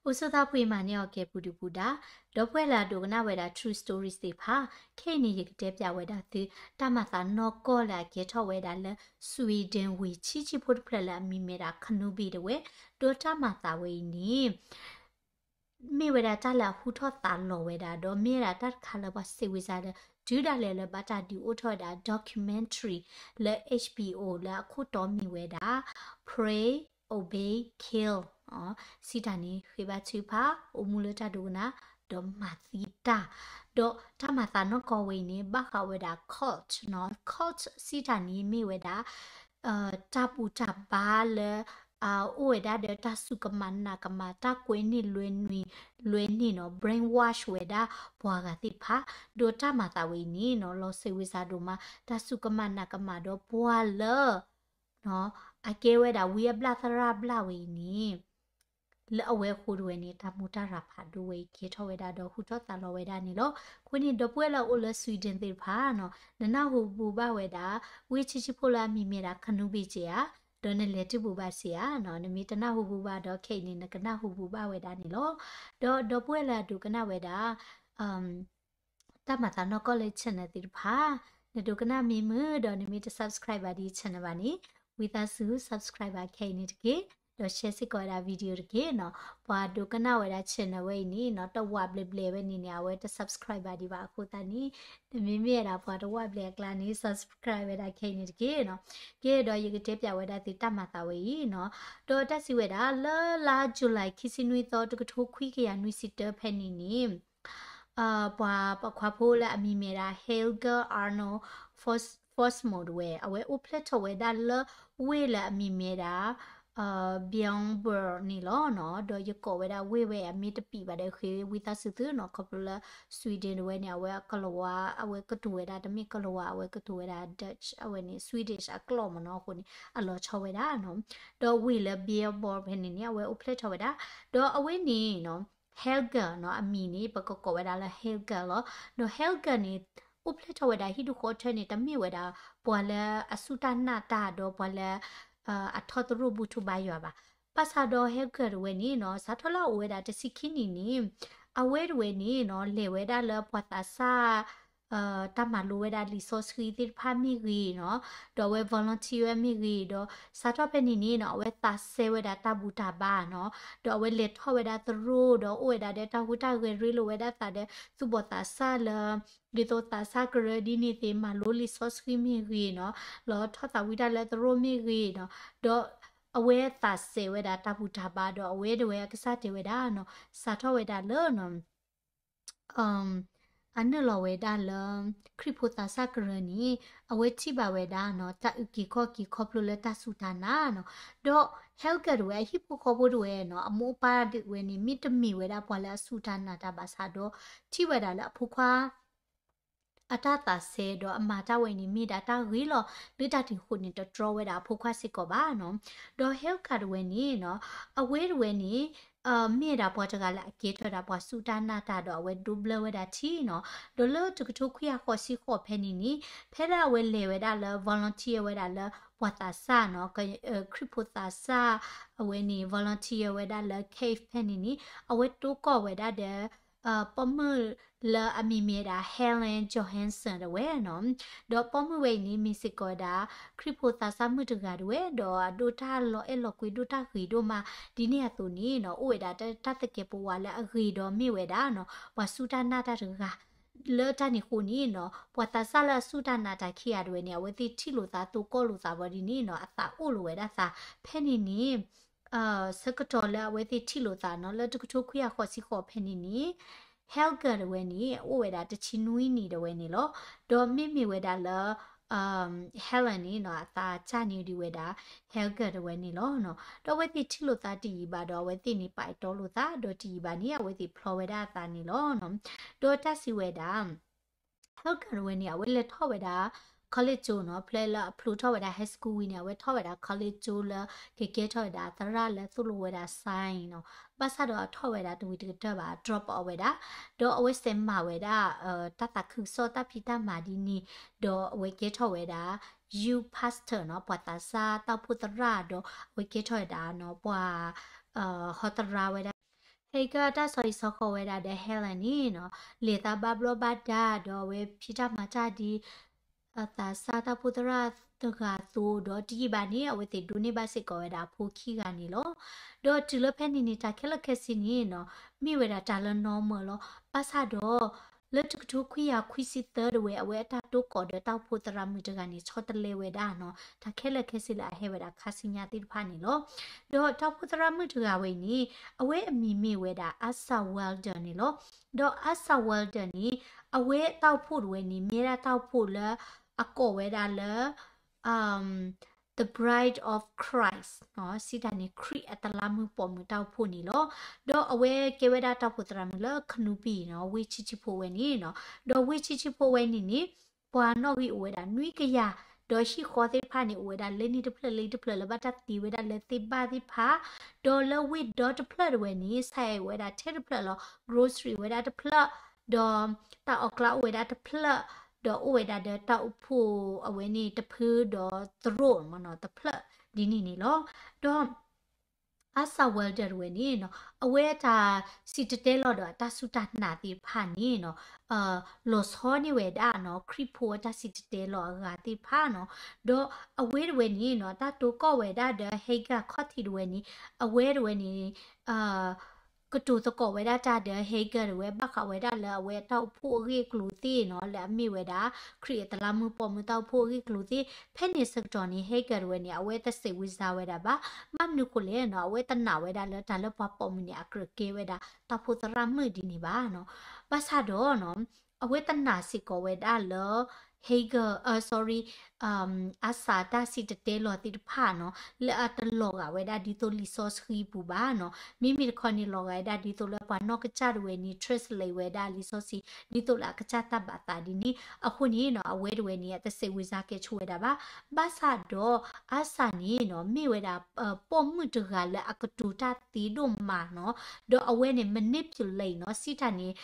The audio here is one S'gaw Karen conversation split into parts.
အိၣ်ဆူၣ်သးဖှံမၤန့ၢ်အီၤကဲပူၤဒုၣ်ပူၤဒါ, ဒီပုၢ်ဝဲၢ်လၢအဒိကနၣ်ဝဲဒၣ် True Stories သ့ၣ်တဖၣ်, ခဲအံၤန့ၣ် ယကတဲပၠးဝဲဒၣ်သု တၢ်မၤသးနီၢ်ကီၢ်လၢအကဲထီၣ်ဝဲဒၣ်လၢ Sweden ဝ့ၢ်ဆံးဆံးဖိတဖျၢၣ်လၢအမံၤမ့ၢ်ဒၣ် Knutby တဝဲ, ဒီးတၢ်မၤသးဝဲအံၤန့ၣ် မ့ၢ်ဝဲဒၣ်တၢ်လၢအဟူထီၣ်သးလီၤဝဲဒၣ်, ဒီးမ့ၢ်ဝဲဒၣ်တၢ်တခါလၢပှၤစံးဝံၤစါဒီး တုၤဒၣ်လဲာ်လၢဘၣ်တၢ်ဒုးအိၣ်ထီၣ်ဝဲဒၣ် documentary လၢ H B O လၢအခိၣ်တီမ့ၢ်ဝဲဒၣ် Pray, Obey, Kill စံးတၢ်န့ၣ် ဃ့ဘါထုကဖၣ်, အိၣ်မူလၢတၢ်ဒိကနၣ်, ဒီးမၤသံတၢ်, ဒီးတၢ်မၤသးနီၢ်ကီၢ်ဝဲအံၤန့ၣ် ဘၣ်ဃးဝဲဒၣ် cult နီၤ, cult စံးတၢ်န့ၣ်မ့ၢ်ဝဲဒၣ် တၢ်ဘူၣ်တၢ်ဘါလၢ အိၣ်ဝဲဒၣ်ဒီးတၢ်စူၢ်ကမၣ်နာ်ကမၣ် တၢ်ကွဲန့ၢ်လွဲန့ၢ်လွဲန့ၢ်နီၤ, brainwash ဝဲဒၣ်ပှၤဂၤသ့ၣ်တဖၣ်, ဒီးတၢ်မၤသးဝဲအံၤန့ၣ်နီၤ လီၤစဲးဝံၤစါဒိၣ်မး တၢ်စူၢ်ကမၣ်နာ်ကမၣ်ဒီးပှၤလၢ အကဲဝဲဒၣ်ဝံအဘျၣ်သရၣ်ဘျၣ်ဝဲအံၤန့ၣ် လၢအဝဲအဃိတဝဲန့ၣ် တၢ်မူတၢ်ရၤဖးဒိၣ်ဝဲအံၤကဲထီၣ်ဝဲဒၣ်ဒီးဟူထီၣ်သးလီၤဝဲဒၣ်န့ၣ်လီၤ. အဃိန့ၣ် ဒီပုၢ်ဝဲၢ်လၢအအိၣ်လၢ Sweden သ့ၣ်တဖၣ်နီၤ နနၢ်ဟူဘူးဘၣ်ဝဲဒၣ် ဝ့ၢ်ဆံးဆံးဖိလၢအမံၤမ့ၢ်ဒၣ် Knutby ဧါ, ဒီးနလဲၤတုၤဘူးဘၣ်စ့ၢ်ဧါနီၤ, နမ့ၢ်တနၢ်ဟူဘူးဘၣ်ဒီးခဲအံၤန့ၣ် နကနၢ်ဟူဘူးဘၣ်ဝဲဒၣ်န့ၣ်လီၤ. ဒီးဒီပုၢ်ဝဲၢ်လၢအဒိကနၣ်ဝဲဒၣ် တၢ်မၤသးနီၢ်ကီၢ်လၢ channel သ့ၣ်တဖၣ်, နဒိကနၣ်မ့ၢ်မုာ်ဒီးနမ့ၢ်တ subscribe ဘၣ်ဒ် channel ဘၣ်န့ၣ် ဝံသးစူၤ subscribe ဘၣ်ခဲအံၤန့ၣ်တက့ၢ်, ဒီး share စ့ၢ်ကီးဝဲဒၣ် video တက့ၢ်နီၤ. ပှၤဒိကနၣ်ဝဲဒၣ် channel ဝဲအံၤန့ၣ်နီၤ တဝးဘျဲၣ်ဘျဲၣ်ဝဲန့ၣ်န့ၣ် အဝဲတ subscribe ဘၣ်ဒံးဘၣ်အဃိသတးန့ၣ် နမ့မ့ၢ်ဝဲဒၣ်ပှၤတဝးဘျဲၣ်အကျါန့ၣ် subscribe ဝဲဒၣ်ခဲအံၤန့ၣ်တက့ၢ်နီၤ. ကဲဒီးယကတဲပၠးဝဲဒၣ်သုတၢ်မၤသးဝဲအံၤနီၤ, ဒီးတၢ်စံးဝဲဒၣ် လၢလါ July ခံဆံနွံသီ တကထိခွံကယၤနွံဆံတၢဖဲန့ၣ်န့ၣ် ပှၤပိာ်ခွါဖိလၢအမံၤမ့ၢ်ဒၣ် Helge Arnold Fossmo တဝဲ အဝဲအိၣ်ဖျဲၣ်ထီၣ်ဝဲဒၣ်လၢဝ့ၢ်လၢအမံၤမ့ၢ်ဒၣ် Björnborg န့ၣ်လီၤနီၤ. ဒီးယကိးဝဲဒၣ်ဝ့ၢ်ဝဲအမ့ၢ်တပံးဘၣ်ဒီးဃ့ဝံသးစူၤသုနီၤ, ခီဖျိလၢ Sweden တဝဲန့ၣ် အဝဲကလၤဝါ အဝဲကတိၤဝဲဒၣ်တမ့ၢ်ကလၤဝါ အဝဲကတိၤဝဲဒၣ် Dutch အဝဲန့ၣ် Swedish အကျိာ်မ့ၢ်နီၤအဃိန့ၣ် အလီၤဆီဝဲဒၣ်နီၤ. ဒီးဝ့ၢ်လၢ Björnborg ဖဲန့ၣ်န့ၣ် အဝဲအိၣ်ဖျဲၣ်ထီၣ်ဝဲဒၣ်, ဒီးအဝဲန့ၣ်နီၤ Helge နီၤ အမံၤန့ၣ် ပကကိးဝဲဒၣ်လၢ Helge လီၤ. ဒီး Helge န့ၣ် အိၣ်ဖျဲၣ်ထီၣ်ဝဲဒၣ်ဟံၣ်ဒူၣ်ဃီထၢန့ၣ် တမ့ၢ်ဝဲဒၣ် ပှၤလၢအစူၢ်တၢ်နာ်တၢ်ဒီးပှၤလၢ အထီၣ်သရိာ်ဘူၣ်ထူဘါယွၤဘၣ်. ဘၣ်ဆၣ်ဒီး Helge တဝဲန့ၣ်နီၤ စးထီၣ်လၢအအိၣ်ဝဲဒၣ်တဆံခံနံၣ်န့ၣ် အဝဲတဝဲန့ၣ်နီၤ လဲၤဝဲဒၣ်လၢပှၤသးစၢ် တၢ်မၤလိဝဲဒၣ်လံာ်စီဆှံသ့ၣ်တဖၣ်မ့ၢ်ဂ့ၤနီၤ, ဒီးအဝဲ volunteer ဝဲမ့ၢ်ဂ့ၤဒီး စးထီၣ်ဖဲန့ၣ်န့ၣ်နီၤ အဝဲသးစဲဝဲဒၣ်တၢ်ဘူၣ်တၢ်ဘါနီၤ, ဒီးအဝဲလဲၤထီၣ်ဝဲဒၣ်သရိာ်ဒီးအိၣ်ဝဲဒၣ်ဒီးတၢ်ဟူးတၢ်ဂဲၤရ့လိာ်ဝဲဒၣ်သးဒီး သူၣ်ဘီၣ်သးစၢ်လၢ ဒ်သိးသးစၢ်ကရၢဒ်န့ၣ်သ့ၣ် မၤလိလံာ်စီဆှံမ့ၢ်ဂ့ၤနီၤ, လီၤထီၣ်သးဝံတၢ်လၢသရိာ်မ့ၢ်ဂ့ၤနီၤ, ဒီးအဝဲသးစဲဝဲဒၣ်တၢ်ဘူၣ်တၢ်ဘါဒီး အဝဲတဝဲအကစၢ်တဲဝဲဒၣ်နီၤ စးထီၣ်ဝဲဒၣ်လၢနီၤ အနုာ်လီၤဝဲဒၣ်လၢ ခရံာ်ဖိသးစၢ်ကရၢန့ၣ် အဝဲထံၣ်ဘၣ်ဝဲဒၣ်နီၤ တၢ်အုၣ်က့ၤခီၣ်က့ၤခီဖျိလၢတၢ်စူၢ်တၢ်နာ်နီၤ, ဒီး Helge တဝဲအဟံၣ်ဖိဃီဖိတဝဲနီၤ အမိၢ်အပၢ်ဒၣ်ဝဲန့ၣ် မ့ၢ်တမ့ၢ်ဝဲဒၣ်ပှၤလၢအစူၢ်တၢ်နာ်တၢ်ဘၣ်ဆၣ်ဒီး ထံၣ်ဝဲဒၣ်လၢအဖိခွါ အတၢ်သးစဲဒီးအမၤတၢ်ဝဲန့ၣ် မ့ၢ်ဒၣ်တၢ်ဂ့ၤလီၤ. လၢတၢ်န့ၣ်အဃိန့ၣ် တတြီဝဲဒၣ်အဖိခွါစ့ၢ်ကီးဘၣ်နီၤ. ဒီး Helge တဝဲန့ၣ်နီၤ အဝဲတဝဲန့ၣ် မ့ၢ်ဒၣ်ပှၤတဂၤလၢအကဲထီၣ်ဒၣ်ပှၤစူၢ်တၢ်နာ်တၢ်ဒီးအဝဲဒိးဘျၢဝဲဒၣ်ထံနီၤ. ဒီးလၢတကထိခွံကယၤဃိးဆံဃိးဖဲန့ၣ်န့ၣ် ဖဲလၢအဝဲလဲၤဝဲဒၣ်လၢ volunteer ဝဲဒၣ်လၢ ပှၤသးစၢ်နီၤ ခရံာ်ဖိသးစၢ် အဝဲန့ၣ် volunteer ဝဲဒၣ်လၢ cave ဖဲန့ၣ်န့ၣ် အဝဲတိၢ်ကီၢ်ဝဲဒၣ်ဒီး ပိာ်မုၣ်လၢအမံၤမ့ၢ်ဒၣ် Helen Johansson တဝဲနီၤ. ဒီးပိာ်မုၣ်ဝဲအံၤန့ၣ် မ့ၢ်စ့ၢ်ကီးဝဲဒၣ် ခရံာ်ဖိသးစၢ်မုၣ်တဂၤတဝဲ ဒီးအဒိၣ်တၢ်လီၤအဲၣ်လီၤကွံ ဒိၣ်တၢ်ဂ့ၤဒိၣ်မး ဒ်န့ၣ်အသိးန့ၣ်နီၤ အိၣ်ဝဲဒၣ်တၢ်သကဲးပဝးလၢအဂ့ၤဒီးမ့ၢ်ဝဲဒၣ်နီၤ ပှၤစူၢ်တၢ်နာ်တၢ်တဂၤ လၢတၢ်န့ၣ်အဃိန့ၣ်နီၤ ပှၤသးစၢ်လၢအစူၢ်တၢ်နာ်တၢ်ခံဂၤတဝဲန့ၣ် အဝဲသ့ၣ်ထံၣ်လိာ်သးသိၣ်ကီၢ်လိာ်သးဘၣ်ဒ်န့ၣ်နီၤ အသးအိၣ်လိာ်ဝဲဒၣ်သး ဖဲန့ၣ်န့ၣ် ဆၢကတီၢ်လၢအဝဲသ့ၣ်ထံၣ်လိာ်သးနီၤ လၢတကထိခွံကယၤဃိးဆံဃိးဖဲန့ၣ်န့ၣ် Helge တဝဲန့ၣ် အိၣ်ဝဲဒၣ်တဆံနွံနံၣ်တဝဲန့ၣ်လီၤ. ဒီးမ့မ့ၢ်ဝဲဒၣ်လၢ Helen န့ၣ်နီၤ အသးစၢ်န့ၢ်ဒံးဝဲဒၣ် Helge တဝဲန့ၣ်လီၤ. ဒီးအဝဲသ့ၣ်ထံၣ်လိာ်သးတယံာ်ဘၣ်ဒီး အဝဲသ့ၣ်န့ၣ်ပာ်အဲၣ်တီလိာ်သး ဒီးတယံာ်ဘၣ်န့ၣ် အဝဲသ့ၣ်ဖျီဝဲဒၣ်အသးန့ၣ်လီၤ. ဒီးတၢ်စံးဝဲဒၣ် Helge တဝဲန့ၣ် အဝဲလဲၤထီၣ်ဝဲဒၣ် college ကၠိနီၤ ဖဲလၢအဖျိထီၣ်ဝဲဒၣ် high school ဝံၤန့ၣ် အဝဲထီၣ်ဝဲဒၣ် college ကၠိလၢ ကကဲထီၣ်ဝဲဒၣ်သရၣ်လၢသိၣ်လိဝဲဒၣ် science နီၤ. ဘၣ်ဆၣ်ဒီးအထီၣ်ဝဲဒၣ်တဝံၤတကတၢၢ်ဘၣ် drop out ဝဲဒၣ် ဒီးအဝဲစးမၤဝဲဒၣ် တၢ်သးခုကစီၣ်တၢ်ဖံးတၢ်မၤဒ်န့ၣ် ဒီးအဝဲကဲထီၣ်ဝဲဒၣ် youth pastor နီၤ ပှၤသးစၢ်တၢ်အိၣ်ဖှိၣ်သရၣ်ဒီး အဝဲကဲထီၣ်ဝဲဒၣ်နီၤ ပှၤ ဟီသရၣ်ဝဲဒၣ် Hagar တၢ်ဆီဟံၣ်ဆီဃီၤဝဲဒၣ်ဒီး Helen န့ၣ်နီၤ, လဲၤသးဘၣ်ဘျီဘၣ်ဒါ ဒီးအဝဲဖံးတၢ်မၤတၢ်ဒ် သးစၢ်တၢ်အိၣ်ဖှိၣ်သရၣ်တဂၤအသိးဒီးတယံာ်ဘၣ်န့ၣ် အဝဲသ့ၣ်ဒိးန့ၢ်ဘၣ်စ့ၢ်ကီးဝဲဒၣ်အဖိခံဂၤန့ၣ်လီၤ. ဒီးတုၤလၢဖဲန့ၣ်န့ၣ် တၢ်ခဲလၢာ်ခဲဆ့န့ၣ်နီၤ, မ့ၢ်ဝဲဒၣ်တၢ်လၢ normal လီၤ. ဘၣ်ဆၣ်ဒီး လၢတကထိခွံကယၤခွံဆံသၢတဝဲ အဝဲအတၢ်တိၢ်ကီၢ်ဒီးတၢ်အိၣ်ဖှိၣ်သရၣ်မုၣ်တဂၤန့ၣ် ဆီတလဲဝဲဒၣ်နီၤ, တၢ်ခဲလၢာ်ခဲဆ့လၢအဟဲဝဲဒၣ်ခါဆူညါသ့ၣ်တဖၣ်န့ၣ်လီၤ. ဒီးတၢ်အိၣ်ဖှိၣ်သရၣ်မုၣ်တဂၤဝဲအံၤန့ၣ် အဝဲအမံၤမ့ၢ်ဝဲဒၣ် Asa Wilder န့ၣ်လီၤ. ဒီး Asa Wilder န့ၣ် အဝဲအတၢ်အိၣ်ဖှိၣ်တဝဲန့ၣ် မ့ၢ်ဒၣ်တၢ်အိၣ်ဖှိၣ်လၢအကိးဝဲဒၣ်လၢ The Bride of Christ နီၤ, စံးတၢ်န့ၣ် ခရံာ်အတလးမုၢ်ပိာ်မုၣ်တၢ်အိၣ်ဖှိၣ်န့ၣ်လီၤ. ဒီးအဝဲကဲဝဲဒၣ်တၢ်အိၣ်ဖှိၣ်သရၣ်မုၣ်လၢ ခနူဘံၣ်နီၤ, ဝ့ၢ်ဆံးဆံးဖိဝဲန့ၣ်နီၤ. ဒီးဝ့ၢ်ဆံးဆံးဖိဝဲန့ၣ်န့ၣ် ပှၤနီၣ်ဂံၢ်အိၣ်ဝဲဒၣ်နွံကယၤ, ဒီးဟံၣ်ဃီသ့ၣ်တဖၣ်န့ၣ် အိၣ်ဝဲဒၣ်လၢန့ၣ်တဖျၢၣ်လၢတဖျၢၣ်လၢဘၣ်တၢ်တ့ဝဲဒၣ်လၢသ့ၣ်ဘၣ်သ့ၣ်တဖၣ်, ဒီးလၢဝ့ၢ်ဒီတဖျၢၣ်တဝဲန့ၣ် ဆဲးဝဲဒၣ်ထဲတဖျၢၣ်လီၤ, grocery ဝဲဒၣ်တဖျၢၣ်, ဒီးတၢ်အီၣ်ကျါအိၣ်ဝဲဒၣ်တဖျၢၣ်, ဒီးအိၣ်ဝဲဒၣ်ဒီးတၢ်အိၣ်ဖှိၣ်အဝဲန့ၣ်တဖုဒီးသရိာ်မနီၤ တဖျၢၣ်ဒ်န့ၣ်န့ၣ်လီၤ. ဒီး Asa Wilder တဝဲန့ၣ်နီၤ, အဝဲအတၢ်စံၣ်တဲၤတဲလီၤဒီးအတၢ်စူၢ်တၢ်နာ်သ့ၣ်တဖၣ်န့ၣ်နီၤ, လီၤဆီန့ၢ်ဝဲဒၣ်နီၤ ခရံာ်ဖိအတၢ်စံၣ်တဲၤတဲလီၤအဂၤသ့ၣ်တဖၣ်နီၤ. ဒီးအဝဲတဝဲန့ၣ်နီၤ တၢ်တိၢ်ကီၢ်ဝဲဒၣ်ဒီး Hagar ခီၣ်ထံးတဝဲန့ၣ်, အဝဲတဝဲန့ၣ် ကတိၤသကိးဝဲဒၣ်တၢ်ဒီး Hagar တဝဲ ဘၣ်ဃးဝဲဒၣ်လၢအဝဲအတၢ်အိၣ်ဖှိၣ်အဂ့ၢ်အကျိၤသ့ၣ်နီၤ, လၢအမ့ၢ်ဝဲဒၣ် ခရံာ်အတလးမုၢ်ပိာ်မုၣ်တၢ်အိၣ်ဖှိၣ်အဂ့ၢ်အကျိၤသ့ၣ်. ဖဲန့ၣ်ဆၢကတီၢ်န့ၣ် Hagar တဝဲန့ၣ် အဝဲတစဲးဝံၤစါဝဲဒၣ်ဘၣ်. ဘၣ်မနုၤဃိလဲၣ်နီၤ, အဝဲတနာ်ဝဲဒၣ်လၢတၢ်လၢပှၤပိာ်မုၣ်န့ၣ် အကြၢးကဲဝဲဒၣ်တၢ်အိၣ်ဖှိၣ်သရၣ်မုၣ်ဒ်န့ၣ်ဘၣ်နီၤ. ဘၣ်ဆၣ်ဒီးနီၤ အဝဲတနာ်စ့ၢ်ကီးဝဲဒၣ်လၢ Hagar, အ sorry, Asa တၢ်စံၣ်တဲၤတဲလီၤသ့ၣ်တဖၣ်နီၤ, လၢအတလီၤဂာ်ဝဲဒၣ်ဒ်သိးလံာ်စီဆှံပူၤဘၣ်နီၤ. မ့မ့ၢ်တခီန့ၣ် လီၤဂာ်ဝဲဒၣ်ဒ်သိးလၢပှၤနီၢ်ကစၢ်တဝဲန့ၣ် translate ဝဲဒၣ်လံာ်စီဆှံ ဒ်သိးလၢအကစၢ်တၢ်ဘၣ်သးဒ်န့ၣ်. အဃိန့ၣ်နီၤ အဝဲတဝဲန့ၣ် အတစဲးဝံၤစါကဲဆိဝဲဒၣ်ဘၣ်. ဘၣ်ဆၣ်ဒီး Asa န့ၣ်နီၤ မ့ၢ်ဝဲဒၣ် ပိာ်မုၣ်တဂၤလၢအကတိၤတၢ်သ့ဒိၣ်မးနီၤ. ဒီးအဝဲန့ၣ် manipulate နီၤ, စံးတၢ်န့ၣ်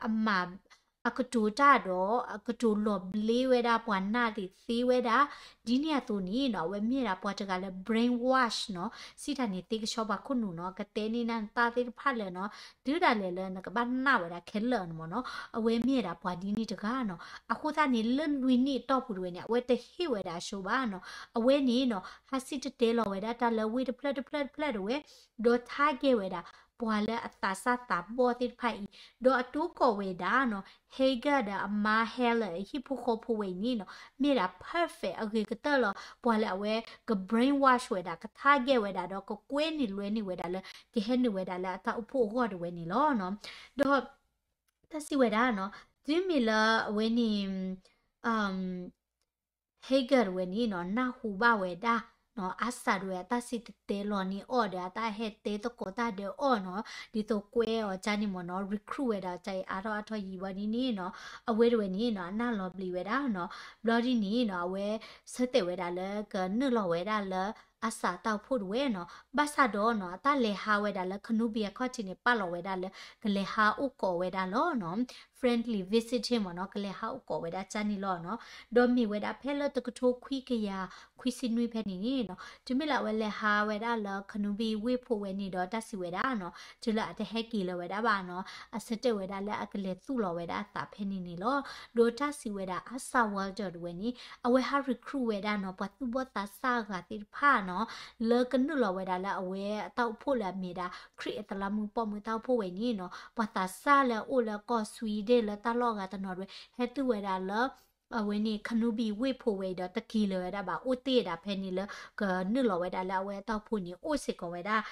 အမၤ အကတိၤတၢ်ဒီး အကတိၤလီၤဘျ့ဝဲဒၣ်ပှၤနၢ်သ့ၣ်သ့ဝဲဒၣ်, ဒ်န့ၣ်အသိးန့ၣ်နီၤ အဝဲမ့ၢ်ဒၣ်ပှၤတဂၤလၢ brainwash နီၤ, စံးတၢ်န့ၣ် သ့ကဆှီပှၤခိၣ်နူာ်နီၤ, ကတဲန့ၢ်နၢ်တၢ်သ့ၣ်တဖၣ်လၢနီၤ, တုၤဒၣ်လဲာ်လၢနကဘၣ်နာ်ဝဲဒၣ်ခဲလၢာ်န့ၣ်မ့ၢ်နီၤ, အဝဲမ့ၢ်ဝဲဒၣ်ပှၤဒ်န့ၣ်တဂၤနီၤ. အဃိသတးန့ၣ် လၢလွံၢ်နံၣ်အတီၢ်ပူၤတဝဲန့ၣ် အဝဲတဟ့ၣ်ဝဲဒၣ်အဆှိဘၣ်နီၤ. အဝဲန့ၣ်နီၤ ဟးစံၣ်တဲၤတဲလီၤဝဲဒၣ်တၢ်လၢဝ့ၢ်တဖျၢၣ်တဖျၢၣ်တဖျၢၣ်တဝဲ, ဒီး target ဝဲဒၣ် ပှၤလၢအသးစၢ်သးဘီၣ်သ့ၣ်တဖၣ်အံၤ, ဒီးအတိၢ်ကီၢ်ဝဲဒၣ်နီၤ Hagar ဒီးအမါ Helen အဟံၣ်ဖိဃီဖိဝဲအံၤန့ၣ်နီၤ မ့ၢ်ဒၣ် perfect အဂ့ၤကတၢၢ်လီၤ. ပှၤလၢအဝဲက brainwash ဝဲဒၣ် က target ဝဲဒၣ်ဒီးကကွဲန့ၢ်လွဲန့ၢ်ဝဲဒၣ်လၢ ကဟဲနုာ်ဝဲဒၣ်လၢအတၢ်အိၣ်ဖှိၣ်အဂီၢ်တဝဲန့ၣ်လီၤနီၤ. ဒီး တၢ်စံးဝဲဒၣ်နီၤ တုၤမ့ၢ်လၢအဝဲန့ၣ် Hagar တဝဲန့ၣ်နီၤ နၢ်ဟူဘၣ်ဝဲဒၣ်နီၤ Asa တဝဲအတၢ်စံၣ်တဲၤတဲလီၤန့ၢ်အီၤဒီး အတၢ်ဟဲတဲသကိးတၢ်ဒီးအီၤနီၤ, ဒ်သိးကွဲအီၤကန့ၣ်မ့ၢ်နီၤ recruit ဝဲဒၣ်ကအံၤအါထီၣ်အါထီၣ်ယံာ်ဘၣ်ဒ်န့ၣ်နီၤ, အဝဲတဝဲန့ၣ်နီၤ အနၢ်လီၤဘျံးဝဲဒၣ်နီၤ, ဘျီဒ်န့ၣ်နီၤ အဝဲဆၢတဲာ်ဝဲဒၣ်လၢကနုာ်လီၤဝဲဒၣ်လၢ Asa တၢ်အိၣ်ဖှိၣ်တဝဲနီၤ, ဘၣ်ဆၣ်ဒီးနီၤ အတၢ်လဲၤဟးဝဲဒၣ်လၢ ခနူဘံၣ် အခီၣ်ထံးန့ၣ် ပာ်လီၤဝဲဒၣ်လၢ ကလဲၤဟးအိၣ်ကီးဝဲဒၣ်လီၤနီၤ, friendly visiting မ့ၢ်နီၤ, ကလဲၤဟးအိၣ်ကီးဝဲဒၣ်ကန့ၣ်လီၤနီၤ, ဒီးမ့ၢ်ဝဲဒၣ်ဖဲလၢတကထိခွံကယၤခွံဆံနွံဖဲန့ၣ်န့ၣ်နီၤ, တုၤမ့ၢ်လၢအဝဲလဲၤဟးဝဲဒၣ်လၢ ခနူဘံၣ် ဝ့ၢ်ဖိဝဲန့ၣ်ဒီး တၢ်စံးဝဲဒၣ်နီၤ, တုၤလၢအတဟဲက့ၤလၢၤဝဲဒၣ်ဘၣ်နီၤ, အဆၢတဲာ်ဝဲဒၣ်လၢအကလဲၤသူၣ်လီၤဝဲဒၣ်အသးဖဲန့ၣ်န့ၣ်လီၤ. ဒီးတၢ်စံးဝဲဒၣ် Asa Wilder တဝဲန့ၣ် အဝဲဟး recruit ဝဲဒၣ်နီၤ ပှၤသူၣ်ဘီၣ်သးစၢ်အဂၤသ့ၣ်တဖၣ်နီၤ, လၢကနုာ်လီၤဝဲဒၣ်လၢအဝဲအတၢ်အိၣ်ဖှိၣ်လၢအမ့ၢ်ဒၣ် ခရံာ်အတလးမူပိာ်မုၣ်တၢ်အိၣ်ဖှိၣ်ဝဲန့ၣ်နီၤ, ပှၤသးစၢ်လၢအအိၣ်လၢကီၢ် Sweden လၢတၢ်လီၢ်အဂၤတနီၤတဝဲ ဟဲသူၣ်ဝဲဒၣ်လၢ အဝဲန့ၣ် ခနူဘံၣ် ဝ့ၢ်ဖိဝဲအံၤဒီး တက့ၤလၢၤဝဲဒၣ်ဘၣ် အိၣ်တ့ၢ်ဒၣ်ဖဲန့ၣ်လၢ ကနုာ်လီၤဝဲဒၣ်လၢအဝဲအတၢ်အိၣ်ဖှိၣ်န့ၣ် အိၣ်စ့ၢ်ကီးဝဲဒၣ်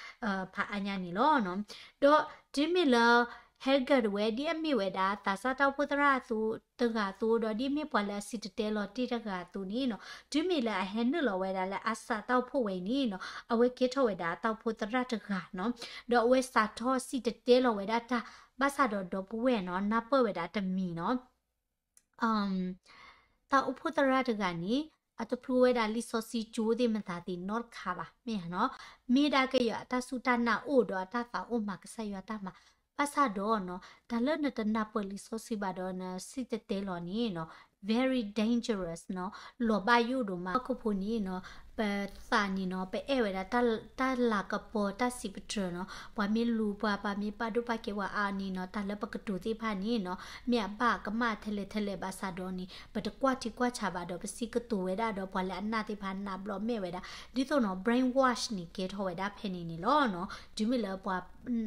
ဖးအါညါန့ၣ်လီၤ. ဒီးတုၤမ့ၢ်လၢ Hagar တဝဲ ဒ်အမ့ၢ်ဝဲဒၣ် သးစၢ်တၢ်အိၣ်ဖှိၣ်သရၣ်အသိးတဂၤအသိး ဒီးဒ်အမ့ၢ်ပှၤလၢအစံၣ်တဲၤတဲလီၤတ့ၢ်တဂၤအသိးန့ၣ်နီၤ, တုၤမ့ၢ်လၢအဟဲနုာ်လီၤဝဲဒၣ်လၢ Asa တၢ်အိၣ်ဖှိၣ်ဝဲအံၤန့ၣ်နီၤ, အဝဲကဲထီၣ်ဝဲဒၣ်တၢ်အိၣ်ဖှိၣ်သရၣ်တဂၤနီၤ, ဒီးအဝဲစးထီၣ်စံၣ်တဲၤတဲလီၤဝဲဒၣ်တၢ်, ဘၣ်ဆၣ်ဒီးဒီပုၢ်ဝဲၢ်နီၤ နၢ်ပၢၢ်ဝဲဒၣ်တမံၤနီၤ တၢ်အိၣ်ဖှိၣ်သရၣ်တဂၤန့ၣ် အတဖျိဝဲဒၣ်လံာ်စီဆှံကၠိသ့ၣ်မတၤသ့ၣ်နီတခါဘၣ် မ့ၢ်ဧါနီၤ, မ့ၢ်ဒၣ်ကယီၤအတၢ်စူၢ်တၢ်နာ်အိၣ်ဒီးအတၢ်သးအိၣ်မၤကစၢ်ယွၤတၢ်မၤ, ဘၣ်ဆၣ်ဒီးနီၤ တၢ်လၢနတနၢ်ပၢၢ်လံာ်စီဆှံဘၣ်ဒီး နစံၣ်တဲၤတဲလီၤန့ၣ်နီၤ very dangerous နီၤ, လီၤဘၣ်ယိၣ်ဒိၣ်မး ဟီၣ်ခိၣ်ဖိန့ၣ်နီၤ ပသးန့ၣ်နီၤ ပအဲၣ်ဝဲဒၣ်တၢ်လၤကပီၤတၢ်စံးပတြၢၤနီၤ, ပှၤမ့ၢ်လူၤပှၤ ပှၤမ့ၢ်ပာ်ဒိၣ်ပာ်ကဲပှၤအါအါန့ၣ်နီၤ, တၢ်လၢပကတိၤသ့ၣ်တဖၣ်န့ၣ်နီၤ မ့ၢ်အဘၣ်ကမၣ်ထဲလဲၣ်ထဲလဲၣ်ဘၣ်ဆၣ်ဒီးန့ၣ် ပတကွၢ်ထံကွၢ်ဆးဘၣ်ဒီး ပစံးကတိၤဝဲဒၣ်ဒီးပှၤလၢအနာ်သ့ၣ်တဖၣ်နာ်ဘျီးမဲာ်ဝဲဒၣ်, ဒ်သိးနီၤ brainwash န့ၣ်ကဲထီၣ်ဝဲဒၣ်ဖဲန့ၣ်န့ၣ်လီၤနီၤ. တုၤမ့ၢ်လၢပှၤ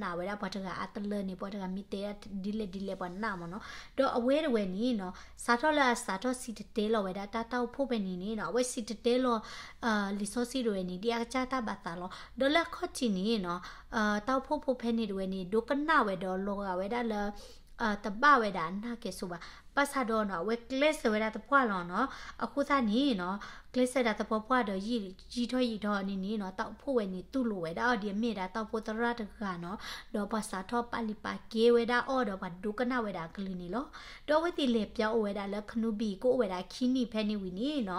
နာ်ဝဲဒၣ်ပှၤတဂၤအါတလၢန့ၣ် ပှၤတဂၤမ့ၢ်တဲဒ်လဲၣ်ဒ်လဲၣ်ပှၤနာ်မ့ၢ်နီၤ. ဒီးအဝဲတဝဲန့ၣ်နီၤ စးထီၣ်လၢအစးထီၣ်စံၣ်တဲၤတဲလီၤဝဲဒၣ်တၢ် တၢ်အိၣ်ဖှိၣ်ဖဲန့ၣ်န့ၣ်နီၤ အဝဲစံၣ်တဲၤတဲလီၤ လံာ်စီဆှံတဝဲန့ၣ် ဒ်အကစၢ်တၢ်ဘၣ်သးလီၤ. ဒီးလၢအခီၣ်ထံးန့ၣ်နီၤ တၢ်အိၣ်ဖှိၣ်ဖိဖဲန့ၣ်တဝဲန့ၣ် ဒိကနၣ်ဝဲဒီးလီၤဂာ်ဝဲဒၣ်လၢ တဘၣ်ဝဲဒၣ်အနၢ်ကဲဆိဘၣ်. ဘၣ်ဆၣ်ဒီးနီၤ အဝဲကျဲးစၢးဝဲဒၣ်သပှၢ်လီၤနီၤ. အဃိသတးန့ၣ်နီၤ ကျဲးစၢးဒၣ်သပှၢ်ပှၢ်ဒီး ယံာ်ထီၣ်ယံာ်ထီၣ်န့ၣ်န့ၣ်နီၤ တၢ်အိၣ်ဖှိၣ်ဝဲန့ၣ် တူၢ်လိာ်ဝဲဒၣ်အီၤဒ်အမ့ၢ်ဒၣ်တၢ်အိၣ်ဖှိၣ်သရၣ်တဂၤနီၤ. ဒီးပှၤစးထီၣ်ပာ်လုၢ်ပာ်ကဲဝဲဒၣ်အီၤဒီးပှၤဒိကနၣ်ဝဲဒၣ်အကလုၢ်န့ၣ်လီၤ. ဒီးအဝဲသ့ၣ်လဲၤပၠါအိၣ်ဝဲဒၣ်လၢခနူဘံၣ် ကအိၣ်ဝဲဒၣ်ခံနံၣ်ဖဲန့ၣ်ဝံၤန့ၣ်နီၤ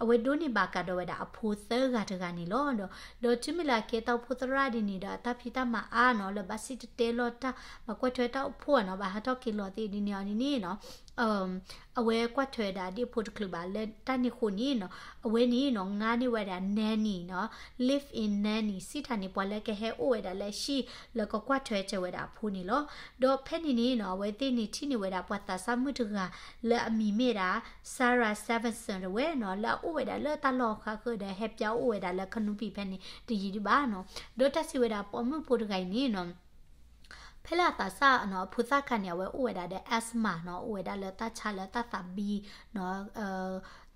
အဝဲဒိးန့ၢ်ဘၣ်ကဒီးဝဲဒၣ်အဖိသၢဂၤတဂၤန့ၣ်လီၤ. ဒီးတုၤမ့ၢ်လၢအကဲတၢ်အိၣ်ဖှိၣ်သရၣ်ဒ်န့ၣ်ဒီး အတၢ်ဖံးတၢ်မၤအါနီၤ လၢဘၣ်စံၣ်တဲၤတဲလီၤတၢ် ဘၣ်ကွၢ်ထွဲတၢ်အိၣ်ဖှိၣ်နီၤ ဘၣ်ဟးထီၣ်က့ၤလီၤသ့ၣ်ဒ်န့ၣ်အီၤန့ၣ်န့ၣ်နီၤ အဝဲကွၢ်ထွဲဒၣ်ဒ်အဖိတချုးဘၣ်လၢတၢ်န့ၣ်အဃိန့ၣ်နီၤ အဝဲန့ၣ်နီၤ ငါန့ၢ်ဝဲဒၣ် nanny နီၤ live-in nanny စံးတၢ်န့ၣ် ပှၤလၢကဟဲအိၣ်ဝဲဒၣ်လၢဟံၣ်လၢကကွၢ်ထွဲစၢၤဝဲဒၣ်အဖိန့ၣ်လီၤ. ဒီးဖဲန့ၣ်န့ၣ်နီၤ အဝဲသ့ၣ်န့ၣ်ထံၣ်န့ၢ်ဝဲဒၣ်ပှၤသးစၢ်မုၣ်တဂၤ လၢအမံၤမ့ၢ်ဒၣ် Sarah Stevenson တဝဲနီၤ လၢအအိၣ်ဝဲဒၣ်လၢတၢ်လီၢ်အဃါဃၢၤဒီး ဟဲပၠါအိၣ်ဝဲဒၣ်လၢခနူဘံၣ်ဖဲန့ၣ်တယံာ်ဒံးဘၣ်နီၤ. ဒီးတၢ်စံးဝဲဒၣ်ပိာ်မုၣ်ဖိတဂၤအံၤန့ၣ်နီၤ ဖဲလၢအသးစၢ်နီၤ အဖိသၣ်ခါန့ၣ် အဝဲအိၣ်ဝဲဒၣ်ဒီး asthma နီၤ အိၣ်ဝဲဒၣ်လၢတၢ်ဆါလၢတၢ်သးဘံနီၤ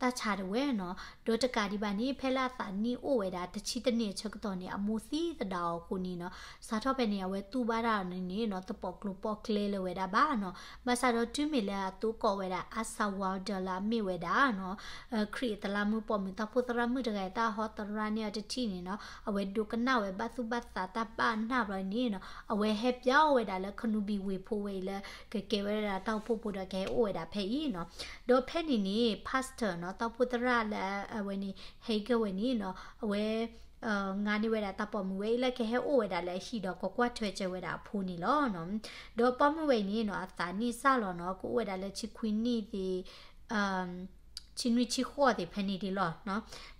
တၢ်ဆါတဝဲနီၤ. ဒီးတကးဒံးဘၣ်န့ၣ် ဖဲလၢအသးနံၣ်အိၣ်ဝဲဒၣ်တဆံတနံၣ်အဆၢကတီၢ်န့ၣ် အမိၢ်သံသဒၣ်အီၤအဃိန့ၣ်နီၤ စးထီၣ်ဖဲန့ၣ် အဝဲတူၢ်ဘၣ်တၢ်န့ၣ်န့ၣ်နီၤ တပိာ်ကျိၤပိာ်ကျဲလၢၤဝဲဒၣ်ဘၣ်နီၤ. ဘၣ်ဆၣ်ဒီးတုၤမ့ၢ်လၢအသကိးဝဲဒၣ် Asa Wilder လၢအမ့ၢ်ဝဲဒၣ်နီၤ ခရံာ်အတလးမူပိာ်မုၣ် တၢ်အိၣ်ဖှိၣ်သရၣ်မုၣ်တဂၤအံၤ တၢ်ဟီသရၣ်န့ၢ်အီၤတထံၣ်န့ၣ်နီၤ အဝဲဒိကနၣ်ဝဲဘၣ်သူၣ်ဘၣ်သးတၢ်ဘၣ်နၢ်ဘျီန့ၣ်နီၤ အဝဲဟဲပၠါဝဲဒၣ်လၢခနူဘံၣ်ဝ့ၢ်ဖိဝဲအံၤလၢ ကကဲဝဲဒၣ်တၢ်အိၣ်ဖှိၣ်ဖိဒီးကဟဲအိၣ်ဝဲဒၣ်ဖဲအံၤနီၤ. ဒီးဖဲန့ၣ်န့ၣ် pastor နီၤ တၢ်အိၣ်ဖှိၣ်သရၣ်လၢအဝဲန့ၣ် Hager ဝဲန့ၣ်နီၤ အဝဲ ငါန့ၢ်ဝဲဒၣ်တၢ်ပိာ်မုၣ်ဝဲအံၤလၢကဟဲအိၣ်ဝဲဒၣ်လၢဟံၣ်ဒီးကကွၢ်ထွဲစၢၤဝဲဒၣ်အဖိန့ၣ်လီၤ. ဒီးပိာ်မုၣ်ဝဲအံၤန့ၣ်နီၤ အသးနံၣ်စၢ်လီၤနီၤ ကအိၣ်ဝဲဒၣ်လၢဆံခွံနံၣ်သ့ၣ် ဆံနွံဆံဃိးသ့ၣ်ဖဲန့ၣ်ဒ်လီၤ.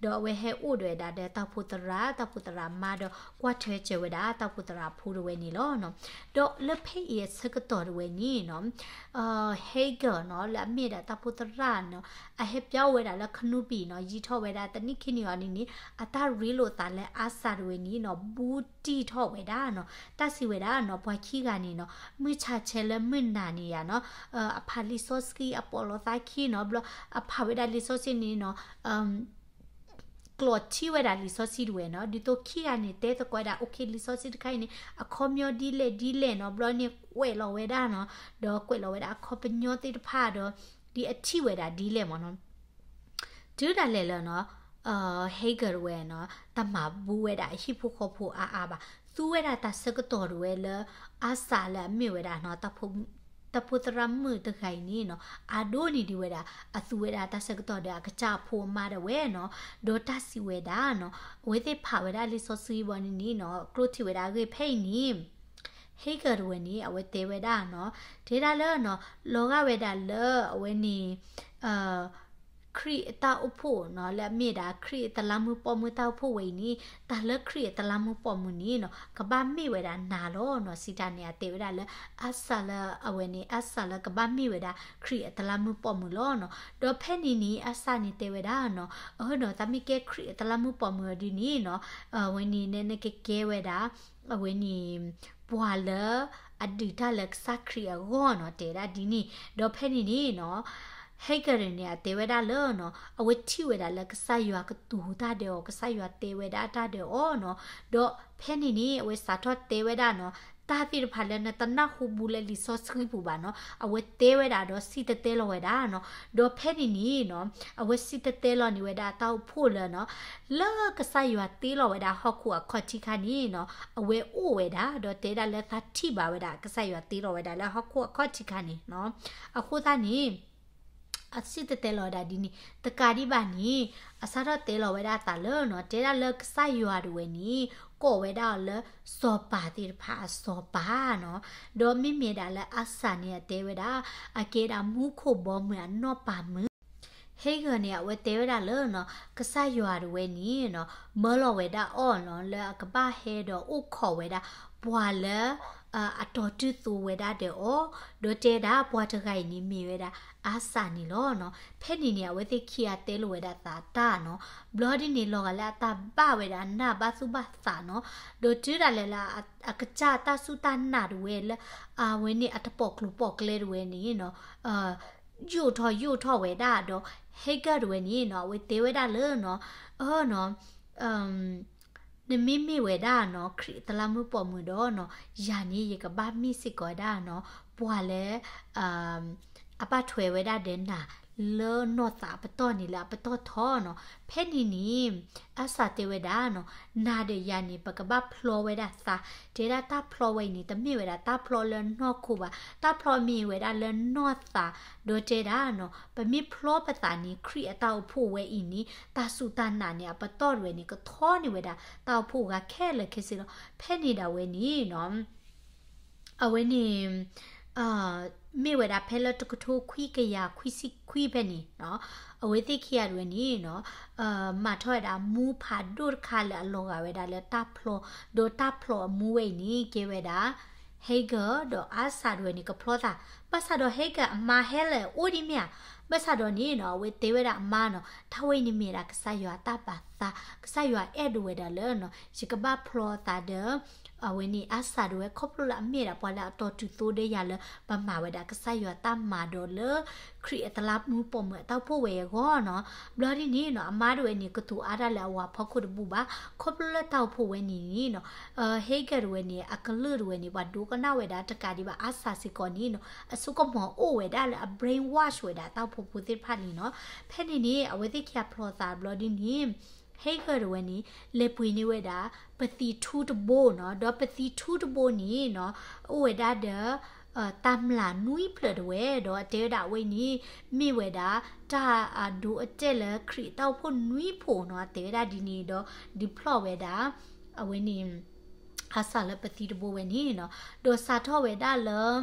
ဒီးအဝဲဟဲအိၣ်ဒီးဝဲဒၣ်ဒီးတၢ်အိၣ်ဖှိၣ်သရၣ် တၢ်အိၣ်ဖှိၣ်သရၣ်မါဒီးကွၢ်ထွဲစၢၤဝဲဒၣ်တၢ်အိၣ်ဖှိၣ်သရၣ်အဖိတဝဲန့ၣ်လီၤ. ဒီးလၢဖဲအံၤအဆၢကတီၢ်တဝဲန့ၣ်နီၤ Hager နီၤ လၢအမ့ၢ်ဒၣ်တၢ်အိၣ်ဖှိၣ်သရၣ်နီၤ အဟဲပၠါဝဲဒၣ်လၢခနူဘံၣ်နီၤ ယံာ်ထီၣ်ဝဲဒၣ်တနံၣ်ခံနံၣ်အီၤန့ၣ်န့ၣ် အတၢ်ရ့လိာ်သးလၢ Asa တဝဲန့ၣ်နီၤ ဘူးတံၢ်ထီၣ်ဝဲဒၣ်နီၤ. တၢ်စံးဝဲဒၣ်နီၤ ပှၤခံဂၤန့ၣ်နီၤ မုၢ်ဆါဆဲလၢမုၢ်နၤန့ၣ်ယါနီၤ အဖးလံာ်စီဆှံအပိာ်လီၤသးခံနီၤ ဘျီအဖးဝဲဒၣ်လံာ်စီဆှံန့ၣ်နီၤ ကျိးထံဝဲဒၣ်လံာ်စီဆှံတဝဲနီၤ ဒ်သိးခံဂၤန့ၣ် တဲသကိးဝဲဒၣ် okay လံာ်စီဆှံတခါအံၤန့ၣ် အခီပညီဒ်လဲၣ်ဒ်လဲၣ်နီၤ ဘျီန့ၣ်ကွဲးလီၤဝဲဒၣ်နီၤ ဒီးကွဲးလီၤဝဲဒၣ်အခီပညီသ့ၣ်တဖၣ်ဒီး ဒ်အထံၣ်ဝဲဒၣ်ဒ်လဲၣ်မ့ၢ်နီၤ တုၤဒၣ်လဲာ်လၢနီၤ Hager တဝဲနီၤ တမၤဘူးဝဲဒၣ်အဟံၣ်ဖိဃီဖိအါအါဘၣ်. သူဝဲဒၣ်တၢ်ဆၢကတီၢ်တဝဲလၢ Asa လၢအမ့ၢ်ဝဲဒၣ်နီၤ တၢ်အိၣ်ဖှိၣ်သရၣ်မုၣ်တဂၤအံၤန့ၣ်နီၤ အါဒိၣ်န့ၢ်ဒံးဝဲဒၣ် အသူဝဲဒၣ်တၢ်ဆၢကတီၢ်ဒီးအကစၢ်အဖိအမါဒၣ်ဝဲနီၤ ဒီးတၢ်စံးဝဲဒၣ်နီၤ အဝဲသ့ၣ်ဖးဝဲဒၣ်လံာ်စီဆှံဘၣ်န့ၣ်န့ၣ်နီၤ ကျိးထံၣ်ဝဲဒၣ်အဂ့ၢ်ဖဲအံၤန့ၣ် Hager တဝဲန့ၣ် အဝဲတဲဝဲဒၣ်နီၤ တဲဒၣ်လၢနီၤ လီၤဂာ်ဝဲဒၣ်လၢအဝဲန့ၣ် ခရံာ်အတၢ်အိၣ်ဖှိၣ်နီၤ လၢအမ့ၢ်ဒၣ်ခရံာ်အတလးမူပိာ်မုၣ်တၢ်အိၣ်ဖှိၣ်ဝဲအံၤန့ၣ် တၢ်လၢခရံာ်အတလးမူပိာ်မုၣ်န့ၣ်နီၤ ကဘၣ်မ့ၢ်ဝဲဒၣ်နၤလီၤနီၤ စံးတၢ်န့ၣ် အတဲဝဲဒၣ်လၢ Asa လၢအဝဲန့ၣ် Asa လၢကဘၣ်မ့ၢ်ဝဲဒၣ်ခရံာ်အတလးမူပိာ်မုၣ်လီၤနီၤ. ဒီးဖဲန့ၣ်န့ၣ် Asa န့ၣ်တဲဝဲဒၣ်နီၤ အၢနီၤ တၢ်မ့ၢ်ကဲခရံာ်အတလးမူပိာ်မုၣ်အီၤဒ်န့ၣ်နီၤ အဝဲန့ၣ် န နကကဲဝဲဒၣ် အဝဲန့ၣ် ပှၤလၢအဒုးတၢ်လၢကစၢ်ခရံာ်အဂီၢ်နီၤ တဲဒၣ်ဒ်န့ၣ် ဒီးဖဲန့ၣ်န့ၣ်နီၤ Hager န့ၣ် အတဲဝဲဒၣ်လၢနီၤ အဝဲထံၣ်ဝဲဒၣ်လၢကစၢ်ယွၤကတိၤတၢ်ဒီးအီၤ ကစၢ်ယွၤတဲဝဲဒၣ်တၢ်ဒီးအီၤနီၤ ဒီးဖဲန့ၣ်န့ၣ် အဝဲစးထီၣ်တဲဝဲဒၣ်နီၤ တၢ်သ့ၣ်တဖၣ်လၢနတနၢ်ဟူဘူးလၢလံာ်စီဆှံပူၤဘၣ်နီၤ အဝဲတဲဝဲဒၣ်ဒီးစံၣ်တဲၤတဲလီၤဝဲဒၣ်နီၤ ဒီးဖဲန့ၣ်န့ၣ်နီၤ အဝဲစံၣ်တဲၤတဲလီၤန့ၢ်ဝဲဒၣ်တၢ်အိၣ်ဖှိၣ်လၢနီၤ လၢကစၢ်ယွၤတ့လီၤဝဲဒၣ်ဟီၣ်ခိၣ်အခီၣ်ထံးခါန့ၣ်နီၤ အဝဲအိၣ်ဝဲဒၣ် ဒီးတဲဒၣ်လၢသးထံၣ်ဘၣ်ဝဲဒၣ် ကစၢ်ယွၤတ့လီၤဝဲဒၣ်လၢဟီၣ်ခိၣ်အခီၣ်ထံးခါန့ၣ်နီၤ အဃိသတးန့ၣ် အစံၣ်တဲၤတဲလီၤဝဲဒၣ်ဒ်န့ၣ် တကးဒံးဘၣ်န့ၣ် အစးထီၣ်တဲလီၤဝဲဒၣ်အသးလၢနီၤ တဲဒၣ်လၢကစၢ်ယွၤတဝဲန့ၣ် ကိးဝဲဒၣ်အီၤလၢ စီၤပၤသ့ၣ်တဖၣ်အစီၤပၤနီၤ ဒီးမ့မ့ၢ်ဒၣ်လၢ Asa န့ၣ် အတဲဝဲဒၣ် အကဲဒၣ်မူခိၣ်ဘီမုၢ်အနီၢ်ပၤမုၣ် ဟ့ဂၢၢ်န့ၣ် အဝဲတဲဝဲဒၣ်လၢနီၤ ကစၢ်ယွၤတဝဲန့ၣ်နီၤ မၢလီၤဝဲဒၣ်အီၤနီၤ လၢအကဘၣ်ဟဲဒီးအိၣ်ခိးဝဲဒၣ် ပှၤလၢ အတီၤတုၤသိဝဲဒၣ်ဒီးအီၤ ဒီးတဲဒၣ်ပှၤတဂၤအံၤန့ၣ်မ့ၢ်ဝဲဒၣ် အၤစၢ်န့ၣ်လီၤနီၤ. ဖဲန့ၣ်န့ၣ် အဝဲသ့ၣ်ခံဂၤတဲလိာ်ဝဲဒၣ်သးတၢ်နီၤ. ဘျီဒ်န့ၣ် လီၤဂာ်လၢအတၢ်ဘၣ်ဝဲဒၣ်နၢ်ဘၣ်သူၣ်ဘၣ်သးနီၤ. ဒီးတုၤဒၣ်လဲာ်လၢ အကစၢ်တၢ်စူၢ်တၢ်နာ်တဝဲလၢ အဝဲန့ၣ်အတပိာ်ကျိၤပိာ်ကျဲတဝဲန့ၣ်နီၤ ယိာ်ထီၣ်ယိာ်ထီၣ်ဝဲဒၣ်ဒီး ဟ့ဂၢၢ်တဝဲန့ၣ်နီၤ အဝဲတဲဝဲဒၣ်လၢနီၤ အၢနီၤ နမ့မ့ၢ်ဝဲဒၣ်နီၤ ခရံာ်အသလၣ်မုၣ်ပိာ်မုၣ်ဒီးနီၤ ယၤန့ၣ်ယကဘၣ်မ့ၢ်စ့ၢ်ကီးဝဲဒၣ်နီၤ ပှၤလၢ အဘၣ်ထွဲဝဲဒၣ်ဒီးနၤ လၢနီၢ်သးအပတီၢ်န့ၣ်လၢအပတီၢ်ထီနီၤ. ဖဲန့ၣ်န့ၣ် အၤစၢ်တဲဝဲဒၣ်နီၤ နၤဒီးယၤန့ၣ် ပကဘၣ်ဖျီဝဲဒၣ်သး, တဲဒၣ်တၢ်ဖျီဝဲအံၤန့ၣ် တမ့ၢ်ဝဲဒၣ်တၢ်ဖျီလၢနီၢ်ခိဘၣ်, တၢ်ဖျီမ့ၢ်ဝဲဒၣ်လၢနီၢ်သး, ဒီးတဲဒၣ်နီၤ ပမ့ၢ်ဖျီပသးန့ၣ် ခရံာ်အတၢ်အိၣ်ဖှိၣ်ဝဲအံၤန့ၣ် တၢ်စူၢ်တၢ်နာ်န့ၣ် အပတီၢ်တဝဲန့ၣ် ကထီန့ၢ်ဝဲဒၣ် တၢ်အိၣ်ဖှိၣ်အဂၤခဲလၢာ်ခဲဆ့လီၤ. ဖဲန့ၣ်ဒၣ်ဝဲန့ၣ်နီၤ အဝဲန့ၣ် မ့ၢ်ဝဲဒၣ်ဖဲလၢတကထိခွံကယၤခွံဆံခွံဖဲန့ၣ်နီၤ, အဝဲသ့ၣ်ခံဂၤတဝဲန့ၣ်နီၤ မၤထီၣ်ဝဲဒၣ်မူဖးဒိၣ်တခါလၢအလီၤဂာ်ဝဲဒၣ်လၢတၢ်ဖျီ, ဒီးတၢ်ဖျီအမူဝဲအံၤန့ၣ် ကဲဝဲဒၣ် ဟ့ဂၢၢ်ဒီးအၤစၢ်တဝဲန့ၣ် ကဖျီသး, ဘၣ်ဆၣ်ဒီးဟ့ဂၢၢ်အမါဟဲလၢာ်အိၣ်ဒ်မ့ၢ်ဧါ, ဘၣ်ဆၣ်ဒီးန့ၣ်နီၤ အဝဲတဲဝဲဒၣ်အမါနီၤ တၢ်ဝဲအံၤန့ၣ်မ့ၢ်ဒၣ်ကစၢ်ယွၤအတၢ်ပာ်သး, ကစၢ်ယွၤအဲၣ်ဒိးဝဲဒၣ်လၢနီၤ ယကဘၣ်ဖျီသးဒီး အဝဲန့ၣ် အၤစၢ်တဝဲခီဖျိလၢအမ့ၢ်ဒၣ်ပှၤလၢအတီၤတုၤသိဒီးယၤလၢ ပမၤဝဲဒၣ်ကစၢ်ယွၤတၢ်မၤဒီးလၢ ခရံာ်အသလၣ်မုၣ်ပိာ်မုၣ်အတၢ်အိၣ်ဖှိၣ်ဝဲအဂီၢ်နီၤ. ဘျီဒ်န့ၣ်နီၤ အမါတဝဲန့ၣ် ကတိၤအါတၢ်လၢအဝၤဖီခိၣ်တဘူၣ်ဘၣ်, ခီဖျိလၢတၢ်အိၣ်ဖှိၣ်ဝဲန့ၣ်နီၤ ဟ့ဂၢၢ်တဝဲန့ၣ် အကလုၢ်တဝဲန့ၣ် ပှၤဒိကနၣ်ဝဲဒၣ်တကးဒံးဘၣ် အၤစၢ်စ့ၢ်ကီးန့ၣ်နီၤ အစိကမီၤအိၣ်ဝဲဒၣ်လၢအ brainwash ဝဲဒၣ်တၢ်အိၣ်ဖှိၣ်ဖိသ့ၣ်တဖၣ်န့ၣ်နီၤ. ဖဲန့ၣ်န့ၣ် အဝဲသ့ၣ်ခံဂၤဖျီသးဘျီဒ်န့ၣ် ဟ့ဂၢၢ်တဝဲန့ၣ် လဲၤပှ့ၤန့ၢ်ဝဲဒၣ် ပသံထူတဘိနီၤ, ဒီးပသံထူတဘိန့ၣ်နီၤ အိၣ်ဝဲဒၣ်ဒီး တၢ်မျၢ်နွံဖျၢၣ်တဝဲ, ဒီးအတဲဝဲဒၣ်အဝဲန့ၣ် မ့ၢ်ဝဲဒၣ် တၢ်အဒိအတဲာ်လၢခရံာ်တၢ်အိၣ်ဖှိၣ်နွံဖှိၣ်နီၤ, အတဲဝဲဒၣ်ဒ်န့ၣ်ဒီး ဒုးဖျီၣ်ဝဲဒၣ် အဝဲန့ၣ် အၤစၢ်လၢပသံတဘိဝဲန့ၣ်နီၤ, ဒီးစးထီၣ်ဝဲဒၣ်လၢ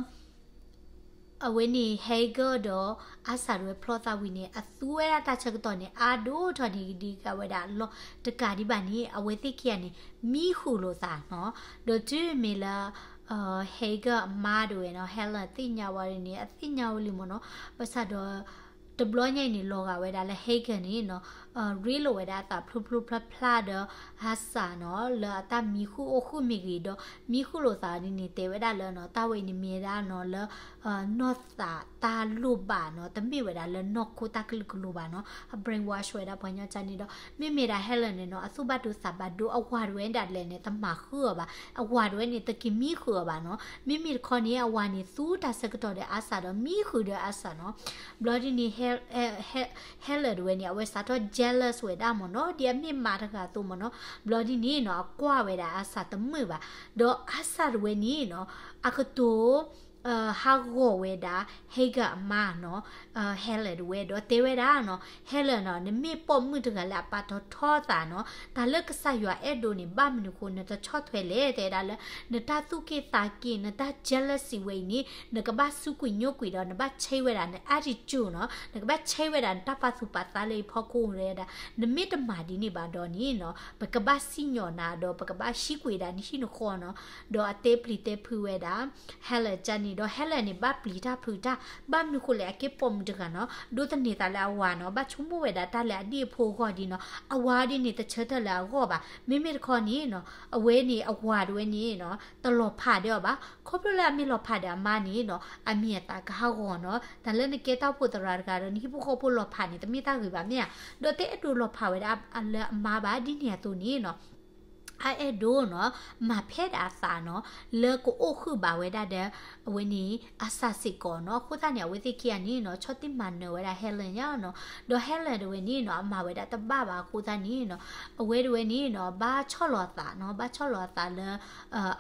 အဝဲန့ၣ် ဟ့ဂၢၢ်ဒီးအၤစၢ်တဝဲဖျီသးဝံၤန့ၣ် အသူဝဲဒၣ်တၢ်ဆၢကတီၢ်န့ၣ် အါဒိၣ်ထီၣ်န့ၢ်ဒံးက့ၤဝဲဒၣ်အလီၢ်တကးဒံးဘၣ်န့ၣ် အဝဲသ့ၣ်ခံဂၤန့ၣ် မံဃုာ်လိာ်သးနီၤ, ဒီးတုၤမ့ၢ်လၢ ဟ့ဂၢၢ်အမါတဝဲနီၤ Helen သ့ၣ်ညါဝဲန့ၣ် အသ့ၣ်ညါဝဲလံမ့ၢ်နီၤ, ဘၣ်ဆၣ်ဒီး တဘျီညါအံၤန့ၣ် လီၤဂာ်ဝဲဒၣ်လၢ ဟ့ဂၢၢ်န့ၣ်နီၤ ရ့လိာ်ဝဲဒၣ်အသးဖျိဖျိဖျါဖျါဒီးအၤစၢ်နီၤ လၢအတၢ်မံဃုာ်အိၣ်ဃုာ်မ့ၢ်ဂ့ၤဒီး မံဃုာ်လိာ်သးဒ်န့ၣ် တဲဝဲဒၣ်လၢနီၤ တၢ်ဝဲအံၤန့ၣ်မ့ၢ်ဝဲဒၣ်နီၤလၢ နီၢ်သးတၢ်လိၣ်ဘၣ်နီၤ, တမ့ၢ်ဝဲဒၣ်လၢနီၢ်ခိတၢ်ကလုာ်ကလိၤဘၣ်နီၤ, အ brainwash ဝဲဒၣ်ပှၤညီကၢ်န့ၣ်ဒီး မ့မ့ၢ်ဒၣ် Helen န့ၣ်နီၤ အသူၣ်ဘၣ်ဒိသးဘၣ်ဒိ အဝၤတဝဲဒၣ်လဲာ်န့ၣ် တမၤဃုာ်အီၤဘၣ်, အဝၤတဝဲန့ၣ် တက့ၤမံဃုာ်အီၤဘၣ်နီၤ, မ့မ့ၢ်တခီန့ၣ် အဝၤန့ၣ် သူတၢ်ဆၢကတီၢ်ဒီးအၤစၢ်ဒီး မံဃုာ်ဒီးအၤစၢ်နီၤ, ဘျီဒ်န့ၣ် Helen တဝဲန့ၣ် အဝဲစးထီၣ် jealous ဝဲဒၣ်မ့ၢ်နီၤ, ဒ်အမ့ၢ်မါတဂၤအသိးမ့ၢ်နီၤ, ဘျီဒ်န့ၣ်နီၤ အကွၢ်ဝဲဒၣ်အၤစၢ်တမုာ်ဘၣ်, ဒီးအၤစၢ်တဝဲန့ၣ်နီၤ အကတိၤ ဟးဂီၤဝဲဒၣ် ဟ့ဂၢၢ်အမါနီၤ Helen တဝဲ ဒီးတဲဝဲဒၣ်နီၤ Helen နီၤ နမ့ၢ်ပိာ်မုၣ်တဂၤလၢအပာ်ထီၣ်ထီသးနီၤ, တၢ်လၢကစၢ်ယွၤအဲၣ်ဒိးန့ၣ် ဘၣ်မနုၤဃိနတဆီၣ်ထွဲလဲၣ်, တဲဝဲဒၣ်လၢ နတၢ်သူၣ်က့ၣ်သးက့ၣ် နတၢ် jealousy ဝဲအံၤန့ၣ် နကဘၣ်စူးကွံာ်ညိကွံာ်ဒီး နဘၣ် change ဝဲဒၣ်န attitude နီၤ, နကဘၣ် change ဝဲဒၣ်နတၢ်ပာ်သူၣ်ပာ်သးလၢယဖီခိၣ်ဝဲဒၣ်, နမ့ၢ်တမၤဒ်န့ၣ်ဘၣ်ဒီးန့ၣ်နီၤ ပကဘၣ်စံၣ်ညီၣ်နၤဒီး ပကဘၣ်ဟံးကွံာ်ဒၣ်နဟံၣ်နဃီနီၤ, ဒီးအတဲပျံၤတဲဖုးဝဲဒၣ် Helen ကန့ၣ်ဒီး Helen န့ၣ် ဘၣ်ပျံၤတၢ်ဖုးတၢ်, ဘၣ်မနုၤဃိလဲၣ် အကဲပိာ်မုၣ်တဂၤနီၤ ဒိးသန့ၤသးလၢအဝၤနီၤ ဘၣ်ဆိကမိၣ်ဝဲဒၣ်တၢ်လၢအဒံၣ်အဖိအဂီၢ်ဒ်နီၤ, အဝၤဒ်န့ၣ် တဆၢထၢၣ်လၢအဂီၢ်ဘၣ်, မ့မ့ၢ်တခီန့ၣ်နီၤ အဝဲန့ၣ် အဝၤတဝဲန့ၣ်နီၤ တလီၤဖးဒီးအီၤဘၣ်, ခီဖျိလၢအမ့ၢ်လီၤဖးဒီးအမါန့ၣ်နီၤ အမံၤအသးကဟးဂီၤနီၤ, တၢ်လၢနကဲတၢ်အိၣ်ဖှိၣ်သရၣ်တဂၤဒီး နဟံၣ်ဖိဃီဖိလီၤဖးန့ၣ် တမ့ၢ်တၢ်ဂ့ၤဘၣ်မ့ၢ်ဧါ, ဒီးတအဲၣ်ဒိးလီၤဖးဝဲဒၣ်လၢအမါဘၣ်, ဒ်န့ၣ်အသိးန့ၣ်နီၤ အအဲၣ်ဒိးနီၤ မၤဖဲဒၣ်အသးနီၤ လၢကအိၣ်ဃုာ်ဘၣ်ဝဲဒၣ်ဒီး အဝဲန့ၣ် အၤစၢ်စ့ၢ်ကီးနီၤ, အဃိသတးန့ၣ် အဝဲသ့ၣ်ခံဂၤန့ၣ်နီၤ ဆီၣ်တံၢ်မၤနၢၤဝဲဒၣ် Helen ညါနီၤ, ဒီး Helen တဝဲန့ၣ်နီၤ အမၤဝဲဒၣ်တဘၣ်ဘၣ်အဃိသတးန့ၣ်နီၤ အဝဲတဝဲန့ၣ်နီၤ ဘၣ်ဆီၣ်လီၤအသးနီၤ, ဘၣ်ဆီၣ်လီၤအသးလၢ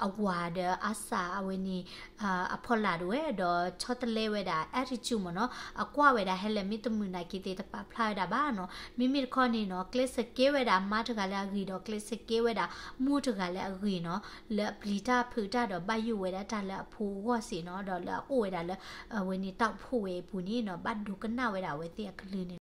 အဝၤဒီးအၤစၢ်အဝဲန့ၣ် အဖီလာ်တဝဲ ဒီးဆီတလဲဝဲဒၣ် attitude မ့ၢ်နီၤ, အကွၢ်ဝဲဒၣ် Helen မ့ၢ်တမုာ်နာ်က့သ့ၣ် တပာ်ဖျါဝဲဒၣ်ဘၣ်နီၤ, မ့မ့ၢ်တခီန့ၣ်နီၤ ကျဲးစၢးကဲဝဲဒၣ်အမါတဂၤလၢအဂ့ၤဒီး ကျဲးစၢးကဲဝဲဒၣ်မိၢ်တဂၤလၢအဂ့ၤနီၤ, လၢအပျံၤတၢ်ဖုးတၢ်ဒီးဘၣ်ယိၣ်ဝဲဒၣ်တၢ်လၢအဖိအဂီၢ်စ့ၢ်နီၤ, ဒီးလၢအအိၣ်ဝဲဒၣ်လၢ အဝဲန့ၣ်တၢ်အိၣ်ဖှိၣ်ဝဲအပူၤန့ၣ်နီၤ ဘၣ်ဒိကနၣ်ဝဲဒၣ်အဝဲသ့ၣ်အကလုၢ်န့ၣ်လီၤ.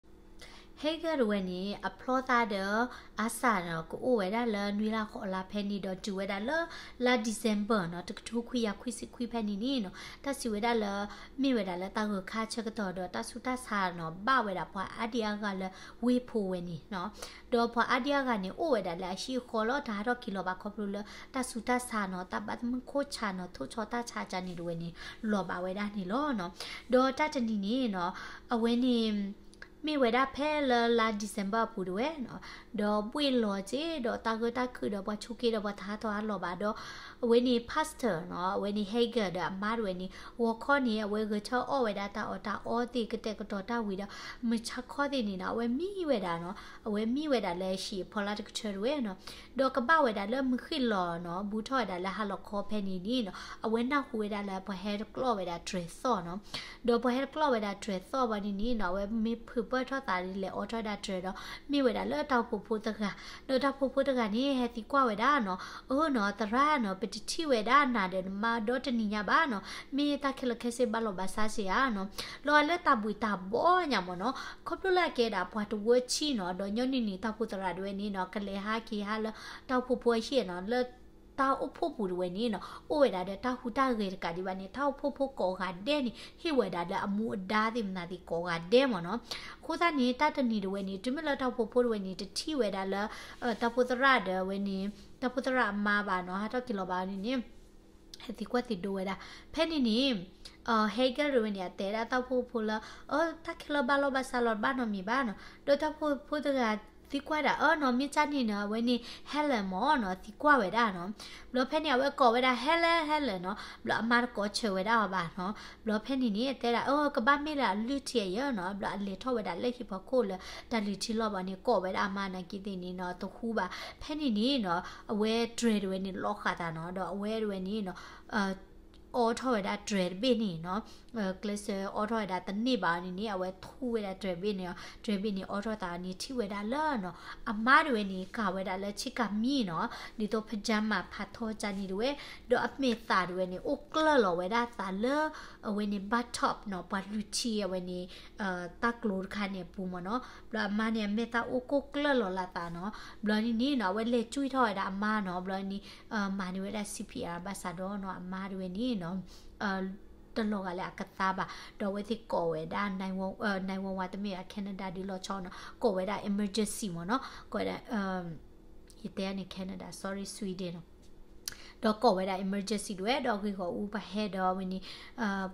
Hegel တဝဲန့ၣ် အဖျီသးဒီး Asa နီၤ ကအိၣ်ဝဲဒၣ်လၢနွံလါဃိးလါဖဲန့ၣ်ဒီးတုၤဝဲဒၣ်လၢ လါ December နီၤ တကထိခွံကယၤခွံဆံခွံဖဲန့ၣ်န့ၣ်နီၤ တၢ်စံးဝဲဒၣ်လၢ မ့ၢ်ဝဲဒၣ်လၢတၢ်ဂၢၢ်ခါဆၢကတီၢ်ဒီးတၢ်ဆူးတၢ်ဆါနီၤ ဘၣ်ဝဲဒၣ်ပှၤအါဒံအါဂၤလၢဝ့ၢ်ဖိဝဲန့ၣ်နီၤ ဒီးပှၤအါဒံအါဂၤန့ၣ် အိၣ်ဝဲဒၣ်လၢအဟံၣ်အဃီလီၤ တၢ်ဟးထီၣ်က့ၤလီၤဘၣ်ခီဖျိလၢတၢ်ဆူးတၢ်ဆါနီၤ တၢ်ဘၣ်သမုၣ်ခိၣ်ဆါနီၤ ထိၣ်ဆီတၢ်ဆါကန့ၣ်တဝဲန့ၣ် လီၤဘၣ်ဝဲဒၣ်န့ၣ်လီၤနီၤ ဒီးတၢ်တနံၤန့ၣ်နီၤ အဝဲန့ၣ် မ့ၢ်ဝဲဒၣ်ဖဲလၢလါ December အပူၤတဝဲနီၤ ဒီးဘှ့ၣ်လီၤက့ၤ ဒီးတၢ်ဂၢၢ်တၢ်ခုၣ်ဒီးပှၤဆိးက့ဒီးပှၤတဟးထီၣ်အလီၢ်ဘၣ်ဒီး အဝဲန့ၣ် pastor နီၤ အဝဲန့ၣ် Hegel ဒီးအမါတဝဲန့ၣ် ဂီၤခီန့ၣ် အဝဲဂဲၤဆၢထၢၣ်အီၣ်ဝဲဒၣ်တၢ်အီၣ်တၢ်အီသ့ၣ် ကတဲာ်ကတီၤတၢ်ဝံၤဒီး မုၢ်ဆါခီသ့ၣ်န့ၣ်နီၤ အဝဲမံဝဲဒၣ်နီၤ အဝဲမံဝဲဒၣ်လၢဟံၣ်အဖီလာ်တကထၢတဝဲနီၤ ဒီးကဘၣ်ဝဲဒၣ်လၢမုၢ်ဃ့ၢ်လီၤနီၤ ဘူးထီၣ်ဝဲဒၣ်လၢဟါလီၤခီဖဲန့ၣ်န့ၣ်နီၤ အဝဲနၢ်ဟူဝဲဒၣ်လၢပှၤဟဲတကျီၢ်ဝဲဒၣ်တြဲၤသီၣ်နီၤ ဒီးပှၤဟဲတကျီၢ်ဝဲဒၣ်တြဲၤသီၣ်ဘၣ်န့ၣ်န့ၣ်နီၤ အဝဲမ့ၢ်ဖုးပၢၢ်ထီၣ်သးဒ်လဲၣ် အိးထီၣ်ဝဲဒၣ်တြဲၤဒီး မ့ၢ်ဝဲဒၣ်လၢတၢ်အိၣ်ဖှိၣ်ဖိတဂၤ ဒီးတၢ်အိၣ်ဖှိၣ်ဖိတဂၤန့ၣ် ဟဲသံကွၢ်ဝဲဒၣ်နီၤ အၢနီၤ သရၣ်နီၤ ပတထံၣ်ဝဲဒၣ်နၤဒီးနမါဒီတနံၤညါဘၣ်နီၤ မ့ၢ်တၢ်ခဲလၢာ်ခဲဆ့ဘၣ်လီၤဘၣ်စးစ့ၢ်ဧါနီၤ လီၤလၢတၢ်ဘှံးတၢ်ဘှီညါမ့ၢ်နီၤ ခီဖျိလၢအကဲဒၣ်ပှၤတဝၢဆံနီၤ ဒီးညီနုၢ်န့ၣ် တၢ်အိၣ်ဖှိၣ်သရၣ်တဝဲန့ၣ်နီၤ ကလဲၤဟးက့ၤဟးလၢတၢ်အိၣ်ဖှိၣ်ဖိအဟံၣ်နီၤ လၢတၢ်အိၣ်ဖှိၣ်ပူၤတဝဲန့ၣ်နီၤ အိၣ်ဝဲဒၣ်ဒီးတၢ်ဟူးတၢ်ဂဲၤတကးဒံးဘၣ်န့ၣ် တၢ်အိၣ်ဖှိၣ်ဖိကိးဂၤဒဲးန့ၣ် ဟ့ၣ်ဝဲဒၣ်လၢအမူအဒါသ့ၣ်မနုၤသ့ၣ်ကိးဂၤဒဲးမ့ၢ်နီၤ အဃိသတးန့ၣ် တၢ်တနံၤတဝဲန့ၣ် တုၤမ့ၢ်လၢတၢ်အိၣ်ဖှိၣ်ဖိတဝဲန့ၣ် တထံၣ်ဝဲဒၣ်လၢ တၢ်အိၣ်ဖှိၣ်သရၣ်ဒီးအဝဲန့ၣ် တၢ်အိၣ်ဖှိၣ်သရၣ်အမါဘၣ်နီၤ ဟးထီၣ်က့ၤလီၤဘၣ်န့ၣ်န့ၣ် ဟဲသံကွၢ်သံဒိးဝဲဒၣ် ဖဲန့ၣ်န့ၣ် Hegel တဝဲန့ၣ် အတဲဒၣ်တၢ်အိၣ်ဖှိၣ်ဖိလၢ အၢ တၢ်ခဲလၢာ်ဘၣ်လီၤဘၣ်စးလီၤတဘၣ်နီတမံၤဘၣ်နီၤ ဒီးတၢ်အိၣ်ဖှိၣ်ဖိတဂၤသံကွၢ်ဒၣ် အၢနီၤ မ့ၢ်ကၢ်န့ၣ်နီၤ အဝဲန့ၣ် Helen မ့ၢ်နီၤ သံကွၢ်ဝဲဒၣ်နီၤ ဘျီဖဲန့ၣ် အဝဲကိးဝဲဒၣ် Helen Helen နီၤ ဘျီအမါတကိးဆၢဝဲဒၣ်အီၤဘၣ်နီၤ ဘျီဖဲန့ၣ်န့ၣ် တဲဒၣ် အၢ ကဘၣ်မ့ၢ်လၢအလုၢ်ထံအယၢၢ်နီၤ ဘျီအလဲၤထီၣ်ဝဲဒၣ်လၢဟံၣ်ဖီခိၣ်လၢတၢ်လုၢ်ထံလီၢ်ဘၣ်န့ၣ် ကိးဝဲဒၣ်အမါနာ်က့သ့ၣ်န့ၣ်နီၤ တဟူဘၣ် ဖဲန့ၣ်န့ၣ်နီၤ အဝဲတြဲၤတဝဲန့ၣ်လီၤဃာ်သးနီၤ ဒီးအဝဲတဝဲန့ၣ်နီၤ အိးထီၣ်ဝဲဒၣ်တြဲၤတဘ့ၣ်န့ၣ်နီၤ ကျဲးစၢးအိးထီၣ်ဝဲဒၣ်တန့ၢ်ဘၣ်န့ၣ်န့ၣ် အဝဲထူဝဲဒၣ်တြဲၤဘ့ၣ်န့ၣ် တြဲၤဘ့ၣ်န့ၣ်အိးထီၣ်သးန့ၣ် ထံၣ်ဝဲဒၣ်လၢနီၤ အမါတဝဲန့ၣ် ကၤဝဲဒၣ်လၢဆ့ကၤမံနီၤ ဒ်သိး pajama ဖးထီကၢ်န့ၣ်တဝဲ ဒီးအမဲာ်သးတဝဲန့ၣ် အိၣ်ကျၢၢ်လီၤဝဲဒၣ်သးလၢ အဝဲန့ၣ် bathtub နီၤ ပှၤလုၢ်ထံအဝဲန့ၣ် တၢ်ကျိၤတခါန့ၣ်အပူၤမ့ၢ်နီၤ ဘျီအမါန့ၣ် အမဲာ်သးအိၣ်ကိၢ်ကျၢၢ်လီၤလၢသးနီၤ ဘျီန့ၣ်န့ၣ်နီၤ အဝဲလဲၤကွံာ်ထီၣ်ဝဲဒၣ်အမါနီၤ ဘျီန့ၣ် မၤန့ၢ်ဝဲဒၣ် C P R ဘၣ်ဆၣ်ဒီးနီၤ အမါတဝဲန့ၣ်နီၤ တလီၤဂာ်လၢအကသါဘၣ် ဒီးအဝဲသ့ၣ်ကိးဝဲဒၣ် nine one one တမ့ၢ်ဘၣ် Canada ဒုးလီၤဆီနီၤ ကိးဝဲဒၣ် emergency မ့ၢ်နီၤ ကိးဝဲဒၣ် ယတဲန့ၣ် Canada sorry Sweden နီၤ ဒီးကိးဝဲဒၣ် emergency တဝဲ ဒီးဂ့ၢ်ဂီၢ်အူပှၤဟဲဒီးအဝဲန့ၣ်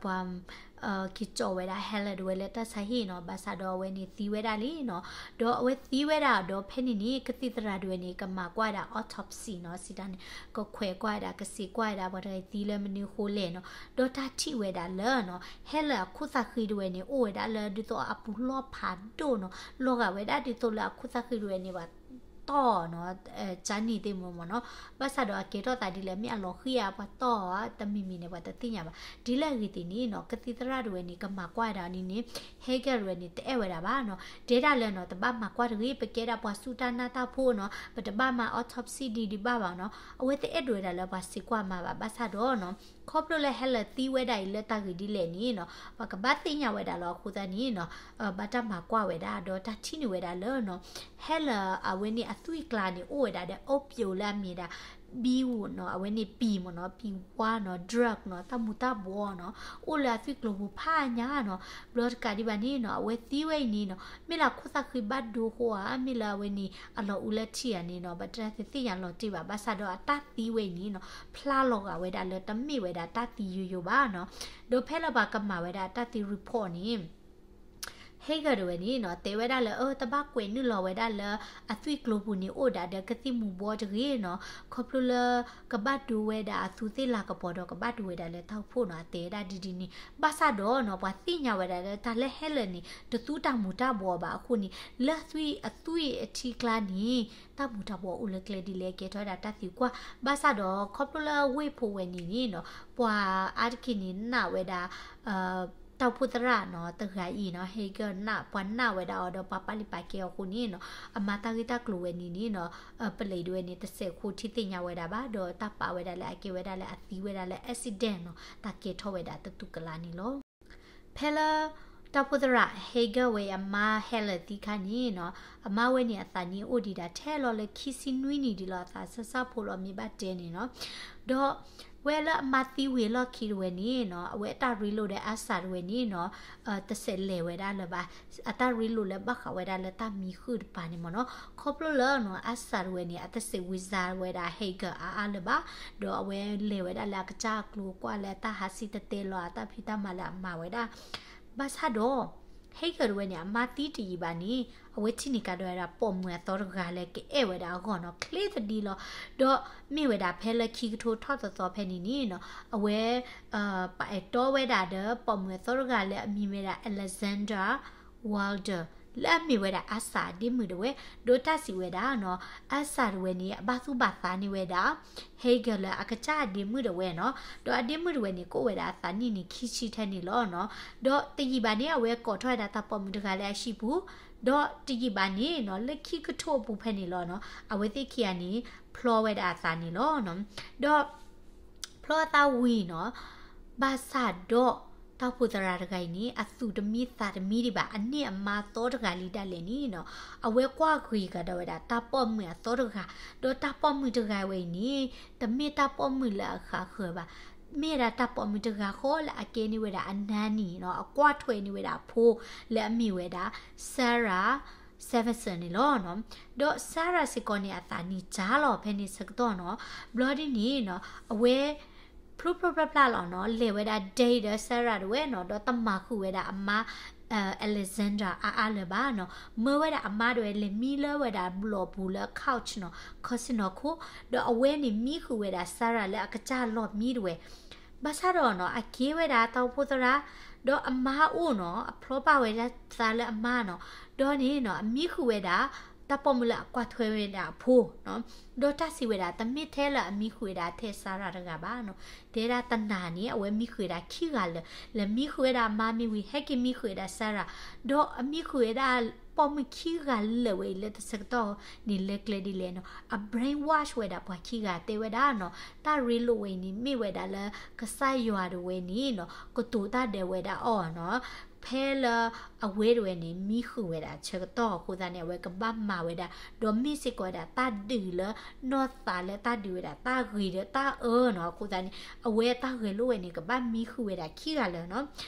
ပှၤ က့ၤကၠီဝဲဒၣ် Helen တဝဲလၢတၢ်ဆါဟံၣ်နီၤ ဘၣ်ဆၣ်ဒီးအဝဲန့ၣ်သံဝဲဒၣ်လံနီၤ ဒီးအဝဲသံဝဲဒၣ်ဒီးဖဲန့ၣ်န့ၣ် ကသံၣ်သရၣ်တဝဲန့ၣ် ကမၤကွၢ်ဝဲဒၣ် autopsy နီၤ စံးတၢ်န့ၣ် ကခွဲးကွၢ်ဝဲဒၣ် ကစံးကွၢ်ဝဲဒၣ် ပှၤတဂၤအံၤသံလၢမနုၤအဃိလဲၣ်နီၤ ဒီးတၢ်ထံၣ်ဝဲဒၣ်လၢနီၤ Helen အခိၣ်သးဃံတဝဲန့ၣ် အိၣ်ဝဲဒၣ်လၢဒ်သိးအပူၤလီၢ်ဖးဒိၣ်နီၤ လီၤဂာ်ဝဲဒၣ်ဒ်သိးလၢအခိၣ်သးဃံတဝဲန့ၣ် ပှၤတီၢ်နီၤ ကၢ်နံၣ်သ့ၣ်မ့ၢ်မ့ၢ်နီၤ ဘၣ်ဆၣ်ဒီးအကဲထီၣ်သးဒ်လဲၣ် မ့ၢ်အလီၤဃံဧါ ပှၤတီၢ်ဧါ တမံၤမံၤန့ၣ် ပှၤတသ့ၣ်ညါဘၣ် ဒ်လဲၣ်အဂ့ၢ်သ့ၣ်န့ၣ်နီၤ ကသံၣ်သရၣ်တဝဲန့ၣ် ကမၤကွၢ်ဝဲဒၣ်န့ၣ်န့ၣ် Hegel တဝဲန့ၣ် တအဲၣ်ဝဲဒၣ်ဘၣ်နီၤ တဲဒၣ်လၢနီၤ တဘၣ်မၤကွၢ်တဂ့ၤ ပကဲဒၣ်ပှၤစူၢ်တၢ်နာ်တၢ်ဖှိၣ်နီၤ ပတဘၣ်မၤ autopsy ဒ်ဒံးဘၣ်ဘၣ်နီၤ အဝဲတအဲၣ်ဒိးဝဲဒၣ်လၢပှၤစံးကွၢ်မၤဘၣ် ဘၣ်ဆၣ်ဒီးနီၤ ခီဖျိလၢ Helen သံဝဲဒၣ်အံၤလၢတၢ်ဂ့ၢ်ဒ်လဲၣ်န့ၣ်နီၤ ပှၤကဘၣ်သ့ၣ်ညါဝဲဒၣ်လီၤ အဃိသတးန့ၣ်နီၤ ဘၣ်တၢ်မၤကွၢ်ဝဲဒၣ် ဒီးတၢ်ထံၣ်န့ၢ်ဝဲဒၣ်လၢနီၤ Helen အဝဲန့ၣ်အသွံၣ်ကျါန့ၣ် အိၣ်ဝဲဒၣ်ဒီး opium လၢအမ့ၢ်ဒၣ် ဘံဝူနီၤ အဝဲန့ၣ်ပံၤမ့ၢ်နီၤ ပံၤဝါနီၤ drug နီၤ တၢ်မူၤတၢ်ဘှီးနီၤ အိၣ်လၢအသွံၣ်ကျိၤပူၤဖးညါနီၤ ဘျီတကးဒံးဘၣ်န့ၣ်နီၤ အဝဲသံဝဲအံၤန့ၣ်နီၤ မ့ၢ်လၢအခိၣ်သးဃံဘၣ်ဒိအဃိဧါ မ့ၢ်လၢအဝဲန့ၣ် အလီၤအူလၢထံၣ်ဧါန့ၣ်နီၤ ပတသ့ၣ်ညါလီၤတံၢ်ဘၣ် ဘၣ်ဆၣ်ဒီးအတၢ်သံဝဲအံၤန့ၣ်နီၤ ဖျါလီၤဂာ်ဝဲဒၣ်လၢတမ့ၢ်ဝဲဒၣ်တၢ်သံယိယိဘၣ်နီၤ ဒီးဖဲလၢပှၤကမၤဝဲဒၣ်တၢ်သံ report န့ၣ် Hegel တဝဲန့ၣ်နီၤ တဲဝဲဒၣ်လၢ အၢ တဘၣ်ကွဲးနုာ်လီၤဝဲဒၣ်လၢ အသွံၣ်ကျိၤပူၤန့ၣ် အိၣ်ဒၣ်ဒီးကသံၣ်မူၤဘှီးတဂ့ၤနီၤ ခီဖျိလၢ ကဘၣ်ဒိဝဲဒၣ်အသူသ့ၣ်လၤကပီၤဒီး ကဘၣ်ဒိဝဲဒၣ်လၢတၢ်အိၣ်ဖှိၣ်နီၤ အတဲဝဲဒၣ်ဒ်ဒ်န့ၣ် ဘၣ်ဆၣ်ဒီးနီၤ ပှၤသ့ၣ်ညါဝဲဒၣ်လၢတၢ်လၢ Helen န့ၣ် တသူတၢ်မူၤတၢ်ဘှီးဘၣ်အဃိန့ၣ် လၢအသွံၣ်အသွံၣ်အထံကျါန့ၣ် တၢ်မူၤတၢ်ဘှီးအိၣ်လၢကျဲဒ်လဲၣ် ကဲထီၣ်ဝဲဒၣ်တၢ်သံကွၢ် ဘၣ်ဆၣ်ဒီး ခီဖျိလၢဝ့ၢ်ဖိဝဲန့ၣ်န့ၣ်နီၤ ပှၤအါတက့ၢ်န့ၣ် နာ်ဝဲဒၣ် တၢ်အိၣ်ဖှိၣ်သရၣ်နီၤ တဂၤအံၤနီၤ Hegel နာ် ပှၤနာ်ဝဲဒၣ်အီၤဒီးပှၤပာ်လုၢ်ပာ်ကဲအီၤအဃိန့ၣ်နီၤ အမၤတၢ်ဂ့ၢ်တၢ်ကျိၤဝဲန့ၣ်န့ၣ်နီၤ ပလံးဒဝဲန့ၣ် တစဲးခိၣ်ထံသ့ၣ်ညါဝဲဒၣ်ဘၣ် ဒီးတၢ်ပာ်ဝဲဒၣ်လၢအကဲဝဲဒၣ်လၢအသံဝဲဒၣ်လၢ accident နီၤ တၢ်ကဲထီၣ်ဝဲဒၣ်တတူၢ်ကလာ်န့ၣ်လီၤ. ဖဲလၢ တၢ်အိၣ်ဖှိၣ်သရၣ် Hagar ဝဲအံၤအမါဟဲလၢာ်သံခါန့ၣ်နီၤ, အမါဝဲန့ၣ်အသးနံၣ်အိၣ်ဒံးဒၣ်ထဲလီၤလၢခံဆံနွံနံၣ်ဒံးလီၤ, အသးစၢ်စၢ်ဖိလီၤမ့ၢ်ဘၣ်တဲန့ၣ်နီၤ. ဒီးဝဲလၢအမါသံဝံၤအလီၢ်ခံတဝဲန့ၣ်နီၤ, အဝဲအတၢ်ရ့လိာ်ဒီးအါစၢ်တဝဲန့ၣ်နီၤ, တစဲးလဲၤဝဲဒၣ်လၢၤဘၣ်, အတၢ်ရ့လိာ်လၢဘၣ်ဃးဝဲဒၣ်လၢတၢ်မံဃုာ်တပၤန့ၣ်မ့ၢ်နီၤ. ခီဖျိလၢနီၤ အါစၢ်တဝဲန့ၣ် အတစဲးဝံစါဝဲဒၣ် Hagar အါအါလၢၤဘၣ်, ဒီးအဝဲလဲၤဝဲဒၣ်လၢအကစၢ်အကျိၤကွၢ်လၢတၢ်ဟးစံၣ်တဲၤတဲလီၤအတၢ်ဖံးတၢ်မၤလၢအမၤဝဲဒၣ် ဘၣ်ဆၣ်ဒီး Hagar တဝဲန့ၣ် အမါသံတယံာ်ဘၣ်န့ၣ် အဝဲထံၣ်န့ၢ်ကဒီးဝဲဒၣ်ပိာ်မုၣ်အသီတဂၤလၢကအဲၣ်ဝဲဒၣ်အဂီၢ်နီၤ, ချ့သဒံလီၤ. ဒီးမ့ၢ်ဝဲဒၣ်ဖဲလၢခံကထိထီၣ်သီသီဖဲန့ၣ်န့ၣ်နီၤ, အဝဲ ပာ်အဲၣ်တီဝဲဒၣ်ဒီးပိာ်မုၣ်အသီတဂၤလၢအမံၤဝဲဒၣ် Alexander Wilder လၢအမ့ၢ်ဝဲဒၣ်အါစၢ်အဒ့မုၣ်တဝဲ, ဒီးတၢ်စံးဝဲဒၣ်နီၤ, အါစၢ်တဝဲန့ၣ် အဘၣ်သူၣ်ဘၣ်သးန့ၢ်ဝဲဒၣ် Hagar လၢအကစၢ်အဒ့မုၣ်တဝဲနီၤ, ဒီးအဒ့မုၣ်တဝဲန့ၣ် ကအိၣ်ဝဲဒၣ်အသးနံၣ်န့ၣ် ခံဆံထဲန့ၣ်လီၤနီၤ. ဒီးတယံာ်ဘၣ်န့ၣ် အဝဲကိးထီၣ်ဝဲဒၣ်တၢ်ပိာ်မုၣ်တဂၤလၢအဟံၣ်ပူၤ, ဒီးတယံာ်ဘၣ်န့ၣ်နီၤ လၢခံကထိအပူၤဖဲန့ၣ်လီၤနီၤ, အဝဲသ့ၣ်ခံဂၤန့ၣ် ဖျီဝဲဒၣ်အသးန့ၣ်လီၤနီၤ. ဒီး ဖျီအသးဝံၤနီၤ, ဘၣ်ဆၣ်ဒီး တၢ်အိၣ်ဖှိၣ်သရၣ်တဂၤအံၤန့ၣ် အသူၣ်တမံသးတမံဒံးဘၣ်, အန့ၢ်အမါသီတဂၤလံဒၣ်လဲာ်န့ၣ်နီၤ, အဝဲကွၢ်ဂ့ၤကဒီးဝဲဒၣ်တၢ်ပိာ်မုၣ်အသီတဂၤ, ဒီးတၢ်ပိာ်မုၣ်တဂၤဝဲအံၤန့ၣ် တမ့ၢ်တၢ်ပိာ်မုၣ်လၢအဃးဃၢၤဘၣ်, မ့ၢ်ဝဲဒၣ်တၢ်ပိာ်မုၣ်တဂၤဃီလၢအကဲန့ၢ်ဝဲဒၣ်အနါနံၣ်နီၤ, အကွၢ်ထွဲန့ၢ်ဝဲဒၣ်အဖိလၢအမ့ၢ်ဝဲဒၣ် Sarah Stevenson န့ၣ်လီၤနီၤ. ဒီး Sarah စ့ၢ်ကီးန့ၣ် အသးနံၣ်စၢ်လီၤဖဲန့ၣ်ဆၢကတီၢ်နီၤ, ဘျီဒ်န့ၣ်နီၤ အဝဲ ဖျိဖျိဖျါဖျါလီၤနီၤ, လဲၤဝဲဒၣ် date ဒီး Sarah တဝဲနီၤ, ဒီးတမၤဃုာ်ဝဲဒၣ်အမါ Alexander အါအါလၢၤဘၣ်နီၤ, မၢဝဲဒၣ်အမါတဝဲ လဲၤမံလၢဝဲဒၣ်ဘျီၣ်ပူၤလၢ couch နီၤ, ခီဆ့ၣ်နီၤခိၣ်, ဒီးအဝဲန့ၣ်မံဃုာ်ဝဲဒၣ် Sarah လၢအကစၢ်လီၢ်မံတဝဲ, ဘၣ်ဆၣ်ဒီးနီၤ အကဲဝဲဒၣ်တၢ်အိၣ်ဖှိၣ်သရၣ်, ဒီးအမါအိၣ်နီၤ, အဖျီဘၣ်ဝဲဒၣ်သးလၢအမါနီၤ, ဒီးန့ၣ်နီၤ အမံဃုာ်ဝဲဒၣ် တၢ်ပိာ်မုၣ်လၢအကွၢ်ထွဲဝဲဒၣ်အဖိနီၤ, ဒီးတၢ်စံးဝဲဒၣ် တမ့ၢ်ထဲလၢအမံဃုာ်ဝဲဒၣ်ထဲ Sarah တဂၤဘၣ်နီၤ, တဲဒၣ်တနၤန့ၣ် အဝဲမံဃုာ်ဝဲဒၣ်ခံဂၤလၢာ်, လဲၤမံဃုာ်ဝဲဒၣ်အမါမ့ၢ်ဝံၤ ဟဲက့ၤမံဃုာ်ဝဲဒၣ် Sarah, ဒီးအမံဃုာ်ဝဲဒၣ်ပိာ်မုၣ်ခံဂၤလၢာ်ဝဲအံၤလၢတဆၢကတီၢ် န့ၣ်လဲၤကျဲဒ်လဲၣ်နီၤ, အ brainwash ဝဲဒၣ်ပှၤခံဂၤ တဲဝဲဒၣ်နီၤ, တၢ်ရ့လိာ်ဝဲအံၤန့ၣ် မ့ၢ်ဝဲဒၣ်လၢကစၢ်ယွၤတဝဲန့ၣ်နီၤ ကတိၤတၢ်ဒီးဝဲဒၣ်အီၤနီၤ, ဖဲလၢအဝဲတဝဲန့ၣ် မံဃုာ်ဝဲဒၣ်ဆၢကတီၢ်အဃိသတးန့ၣ် အဝဲကဘၣ်မၤဝဲဒၣ်, ဒီးမ့ၢ်စ့ၢ်ကီးဝဲဒၣ်တၢ်ဒုးလၢနီၢ်သးလၢတၢ်ဒုးဝဲဒၣ်တၢ်ဂ့ၤဒီးတၢ်အၢနီၤ, အဃိသတးန့ၣ် အဝဲတၢ်ဂဲၤလိာ်ဝဲန့ၣ် ကဘၣ်မံဃုာ်ဝဲဒၣ်ခံဂၤလၢာ်နီၤ,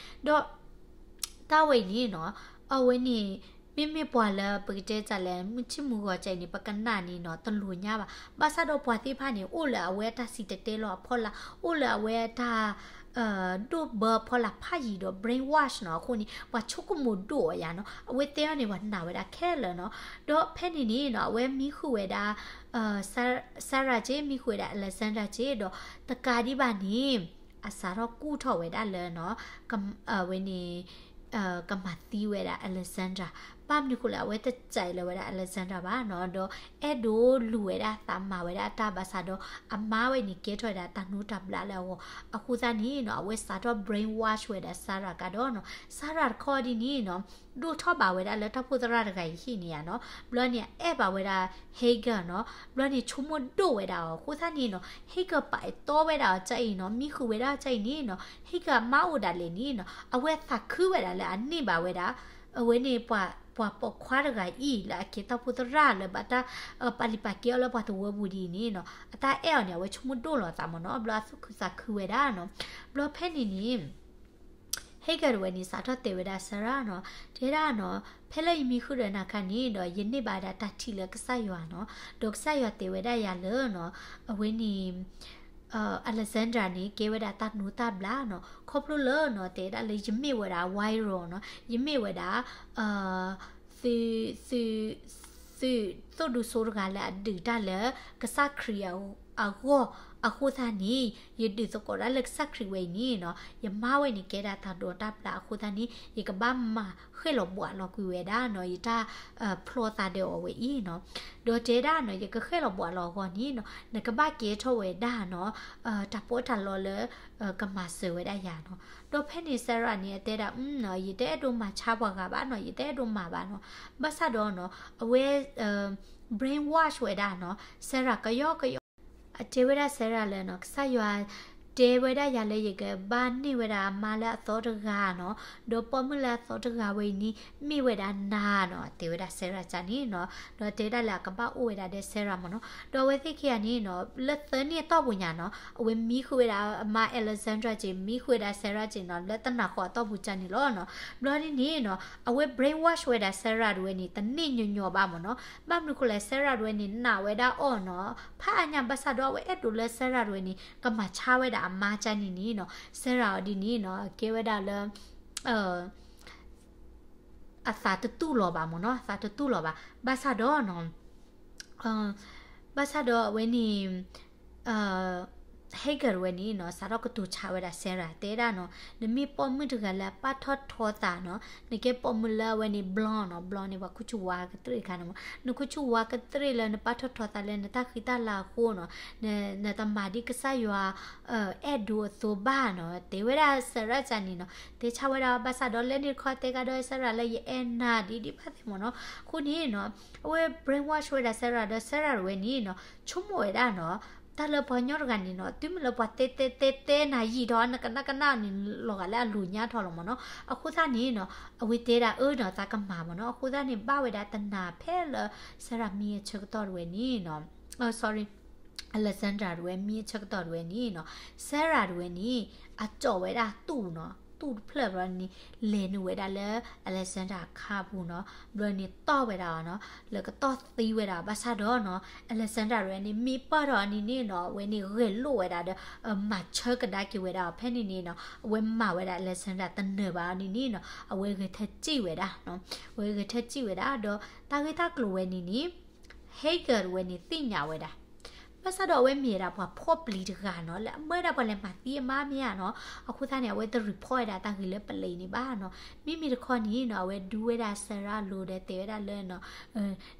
ဒီး တၢ်ဝဲအံၤန့ၣ်နီၤ, အဝဲန့ၣ် မ့မ့ၢ်ပှၤလၢပကတဲတၢ်လဲၣ် မုၢ်ဆ့ၣ်မုၢ်ဂီၤကဲအံၤန့ၣ် ပကနၣ်န့ၣ်နီၤ တလိၤညါဘၣ်. ဘၣ်ဆၣ်ဒီးပှၤသ့ၣ်တဖၣ်န့ၣ် အိၣ်လၢအဝဲအတၢ်စံၣ်တဲၤတဲလီၤအဖီလာ်, အိၣ်လၢအဝဲအတၢ် ဒိၣ်ဘၢအဖီလာ်ဖးယံာ်ဒီး brainwash နီၤ, အဃိန့ၣ် ပှၤဆိကမိၣ်ဒိၣ်အီၤယၤနီၤ, အဝဲတဲအီၤန့ၣ် ပှၤနာ်ဝဲဒၣ်ခဲလၢာ်နီၤ. ဒီးဖဲန့ၣ်န့ၣ်နီၤ အဝဲမံဃုာ်ဝဲဒၣ် Sarah က့ မံဃုာ်ဝဲဒၣ် Alexander က့ ဒီးတကးဒံးဘၣ်န့ၣ် အစးထီၣ်ကူၣ်ထီၣ်ဝဲဒၣ်လၢနီၤ ဝဲန့ၣ် ကမၤသံဝဲဒၣ် Alexander, ဘၣ်မနုၤဃိလဲၣ် အဝဲတစဲးလၢၤဝဲဒၣ် Alexander ဘၣ်နီၤ, ဒီးအဲၣ်ဒိးလူၤဝဲဒၣ်သးမၤဝဲဒၣ်တၢ်ဘၣ်ဆၣ်ဒီး အမါဝဲန့ၣ်ကဲထီၣ်ဝဲဒၣ်တၢ်နိတၢ်ဘျးလၢအဂီၢ်, အဃိသတးန့ၣ်နီၤ အဝဲစးထီၣ် brainwash ဝဲဒၣ် Sarah ကဒီးနီၤ, Sarah တခီဒ်န့ၣ်နီၤ ဒိၣ်ထီၣ်ဘၣ်ဝဲဒၣ်လၢတၢ်အိၣ်ဖှိၣ်သရၣ်တဂၤအံၤဟံၣ်န့ၣ်ယါနီၤ, ဘျီန့ၣ် အဲၣ်ဘၣ်ဝဲဒၣ် Hagar နီၤ, ဘျီန့ၣ် ဆိကမိၣ်ဒိၣ်ဝဲဒၣ်အီၤ အဃိသတးန့ၣ်နီၤ Hagar ပာ်အဲၣ်တီဝဲဒၣ်အီၤကအံၤနီၤ, မံဃုာ်ဝဲဒၣ်အီၤကအံၤန့ၣ်နီၤ, Hagar အမါအိၣ်ဒၣ်လဲာ်န့ၣ်နီၤ အဝဲသးခုဝဲဒၣ်လၢအန့ၢ်ဘၣ်ဝဲဒၣ် အဝဲန့ၣ် ပှၤပိာ်ခွါတဂၤအံၤ လၢအကဲတၢ်အိၣ်ဖှိၣ်သရၣ်လၢဘၣ်တၢ် ပာ်လုၢ်ပာ်ကဲအီၤလၢပှၤတဝၢပူၤဒ်အံၤန့ၣ်နီၤ, အတၢ်အဲၣ်အီၤန့ၣ် အဝဲဆိကမိၣ်ဒိၣ်လီၤသးမ့ၢ်နီၤ, ဘျီအသူၣ်ခုသးခုဝဲဒၣ်နီၤ, ဘျီဖဲန့ၣ်န့ၣ် Hagar တဝဲန့ၣ် စးထီၣ်တဲဝဲဒၣ် Sarah နီၤ, တဲဒၣ်နီၤ, ဖဲလၢယမံဃုာ်ဒီးနၤခါန့ၣ်ဒီး ယန့ၢ်ဘၣ်ဒၣ်တၢ်ထံၣ်လၢကစၢ်ယွၤနီၤ, ဒီးကစၢ်ယွၤတဲဝဲဒၣ်ယၤလၢနီၤ, အဝဲန့ၣ် Alexander န့ၣ် ကဲဝဲဒၣ်တၢ်နိတၢ်ဘျးနီၤ, ခီဖျိလၢနီၤ တဲဒၣ်လၢယမ့ၢ်ဝဲဒၣ် warrior နီၤ, ယမ့ၢ်ဝဲဒၣ် သုး သုး သုးသိၣ်ဒူစိတဂၤလၢအဒုးတၢ်လၢကစၢ်ခရံာ်အဂီၢ်, အဃိသတးန့ၣ် ယဒုးသကိးတၢ်လၢကစၢ်ခရံာ်ဝဲအံၤန့ၣ်နီၤ, ယမါဝဲန့ၣ်ကဲဒၣ်တၢ်ဒိးတၢ်ဘျးအဃိသတးန့ၣ် ယကဘၣ်မၤဃဲၣ်လီၤဘှးလီၤကွံာ်ဝဲဒၣ်နီၤ, ယတၢ်ဖျီသးဒီးအီၤဝဲအံၤနီၤ, ဒီးတဲဒၣ်နီၤ ယကဃဲၣ်လီၤဘှးလီၤအဂီၢ်န့ၣ်နီၤ နကဘၣ်ကဲထီၣ်ဝဲဒၣ်နီၤ တၢ်ပီးတၢ်လီလၢ ကမၤစၢၤဝဲဒၣ်ယၤနီၤ. ဒီးဖဲန့ၣ် Sarah န့ၣ် အတဲဒၣ် ယတအဲၣ်ဒိးမၤဆါပှၤဂၤဘၣ်နီၤ, ယတအဲၣ်ဒိးမၤဘၣ်နီၤ. ဘၣ်ဆၣ်ဒီးနီၤ အဝဲ brainwash ဝဲဒၣ်နီၤ Sarah ကယီကယီ, အတဲဝဲဒၣ် Sarah လၢနီၤ ကစၢ်ယွၤ တဲဝဲဒၣ်ယၤလၢယကဘၣ်န့ၢ်ဝဲဒၣ်အမါလၢအသီတဂၤနီၤ, ဒီးပိာ်မုၣ်လၢအသီတဂၤဝဲအံၤန့ၣ် မ့ၢ်ဝဲဒၣ်နၤနီၤ, တဲဝဲဒၣ် Sarah ကန့ၣ်နီၤ, ဒီးတဲဝဲဒၣ်လၢအကဘၣ်အိၣ်ဝဲဒၣ်ဒီး Sarah မ့ၢ်နီၤ, ဒီးအဝဲသ့ၣ်ခံဂၤန့ၣ်နီၤ လၢသၢနံၣ်အတီၢ်ပူၤညါနီၤ အဝဲမံဃုာ်ဝဲဒၣ်အမါ Alexandra က့ၤ မံဃုာ်ဝဲဒၣ် Sarah က့ၤနီၤ လၢတနၤဃီအတီၢ်ပူၤကန့ၣ်လီၤနီၤ, ဘျီဒ်န့ၣ်နီၤ အဝဲ brainwash ဝဲဒၣ် Sarah တဝဲန့ၣ် တန့ၢ်ညီညီဘၣ်မ့ၢ်နီၤ, ဘၣ်မနုၤဃိလဲၣ် Sarah တဝဲန့ၣ် နာ်ဝဲဒၣ်အီၤနီၤ, ဖးအါညါဘၣ်ဆၣ်ဒီးအဝဲအဲၣ်ဒိးလၢ Sarah တဝဲန့ၣ် ကမၤဆါဝဲဒၣ်အမါကန့ၣ်န့ၣ်နီၤ, Sarah အီၤဒ်န့ၣ်နီၤ ကဲဝဲဒၣ်လၢ အသးတတူၢ်လီၤဘၣ်မ့ၢ်နီၤ, အသးတတူၢ်လီၤဘၣ်, ဘၣ်ဆၣ်ဒီးနီၤ ဘၣ်ဆၣ်ဒီးအဝဲန့ၣ် Hagar တဝဲန့ၣ်နီၤ စးထီၣ်ကတိၤဆါဝဲဒၣ် Sarah တဲဒၣ်နီၤ, နမ့ၢ်ပိာ်မုၣ်တဂၤလၢအပာ်ထီၣ်ထီသးနီၤ, နကဲပိာ်မုၣ်လၢအဝဲန့ၣ် blonde နီၤ, blonde န့ၣ် ပှၤခူၣ်ဆူၣ်ဝါကတြ့ၣ်တခါန့ၣ်မ့ၢ်, နခူၣ်ဆူၣ်ဝါကတြ့ၣ်လၢနပာ်ထီၣ်ထီသးလၢနတၢ်ဃံတၢ်လၤအဃိနီၤ, နတမၤဒ်ကစၢ်ယွၤ အဲၣ်ဒိးအသိးဘၣ်နီၤ, တဲဝဲဒၣ် Sarah ကန့ၣ်နီၤ, တဲဆါဝဲဒၣ် ဘၣ်ဆၣ်ဒီးလၢန့ၣ်တခီတဲကဒီး Sarah လၢယအဲၣ်နၤဒ်ဒ်ဘၣ်သ့ၣ်မ့ၢ်နီၤ, အဃိန့ၣ်နီၤ အဝဲ brainwash ဝဲဒၣ် Sarah ဒီး Sarah တဝဲန့ၣ်နီၤ ဆိကမိၣ်ဝဲဒၣ်နီၤ, တၢ်လၢပှၤကညီတဂၤန့ၣ်နီၤ တုၤမ့ၢ်လၢပှၤတဲတဲတဲတဲနၤယံာ်ထီၣ် နကနၣ်ကနၣ်န့ၣ် လီၤဂာ်လၢအလိၤညါထီၣ်လီၤမ့ၢ်နီၤ, အဃိသတးန့ၣ်နီၤ အဝဲတဲဒၣ်အၢနီၤ သးကမၤမ့ၢ်နီၤ, အဃိသတးန့ၣ် ဘၣ်ဝဲဒၣ်တနၤဖဲလၢ Sarah မံအဆၢကတီၢ်တဝဲန့ၣ်နီၤ sorry Alexandra တဝဲမံအဆၢကတီၢ်တဝဲန့ၣ်နီၤ, Sarah တဝဲန့ၣ် အကၠီၣ်ဝဲဒၣ်တူၢ်နီၤ, တူၢ်တဖျၢၣ်ဘျီန့ၣ် လဲၤနုာ်ဝဲဒၣ်လၢ Alexandra အခါပူၤနီၤ, ဘျီန့ၣ်တီၢ်ဝဲဒၣ်အီၤနီၤ, လၢကတီၢ်သံဝဲဒၣ် ဘၣ်ဆၣ်ဒီးနီၤ Alexandra တဝဲန့ၣ် မ့ၢ်ပၢၢ်ထီၣ်အီၤန့ၣ်န့ၣ်နီၤ အဝဲန့ၣ်ဂဲၤလိာ်ဝဲဒၣ်ဒီး မၤဆၢကဒါက့ၤဝဲဒၣ်အီၤ ဖဲန့ၣ်န့ၣ်နီၤ အဝဲမၤဝဲဒၣ် Alexandra တနၢၤဘၣ်အီၤန့ၣ်န့ၣ်နီၤ အဝဲဂဲၤထၢၣ်စံၣ်ဝဲဒၣ်နီၤ, အဝဲဂဲၤထၢၣ်စံၣ်ဝဲဒၣ် ဒီးတၢ်ဂ့ၢ်တၢ်ကျိၤဝဲန့ၣ်န့ၣ် Hagar တဝဲန့ၣ်သ့ၣ်ညါဝဲဒၣ်, ဘၣ်ဆၣ်ဒီးအဝဲမ့ၢ်ဝဲဒၣ်ပှၤဖှီၣ်ပျံၤတဂၤနီၤ လၢအမၢဒၣ်ပှၤလဲၤမၤသံအမါမ့ၢ်ဧါနီၤ, အဃိသတးန့ၣ် အဝဲတ report ဝဲဒၣ်တၢ်ဂ့ၢ်လၢပလံၤန့ၣ်ဘၣ်နီၤ, မ့မ့ၢ်တခီန့ၣ်နီၤ အဝဲဒူဝဲဒၣ် Sarah အလိၤဒီးတဲဝဲဒၣ်လၢနီၤ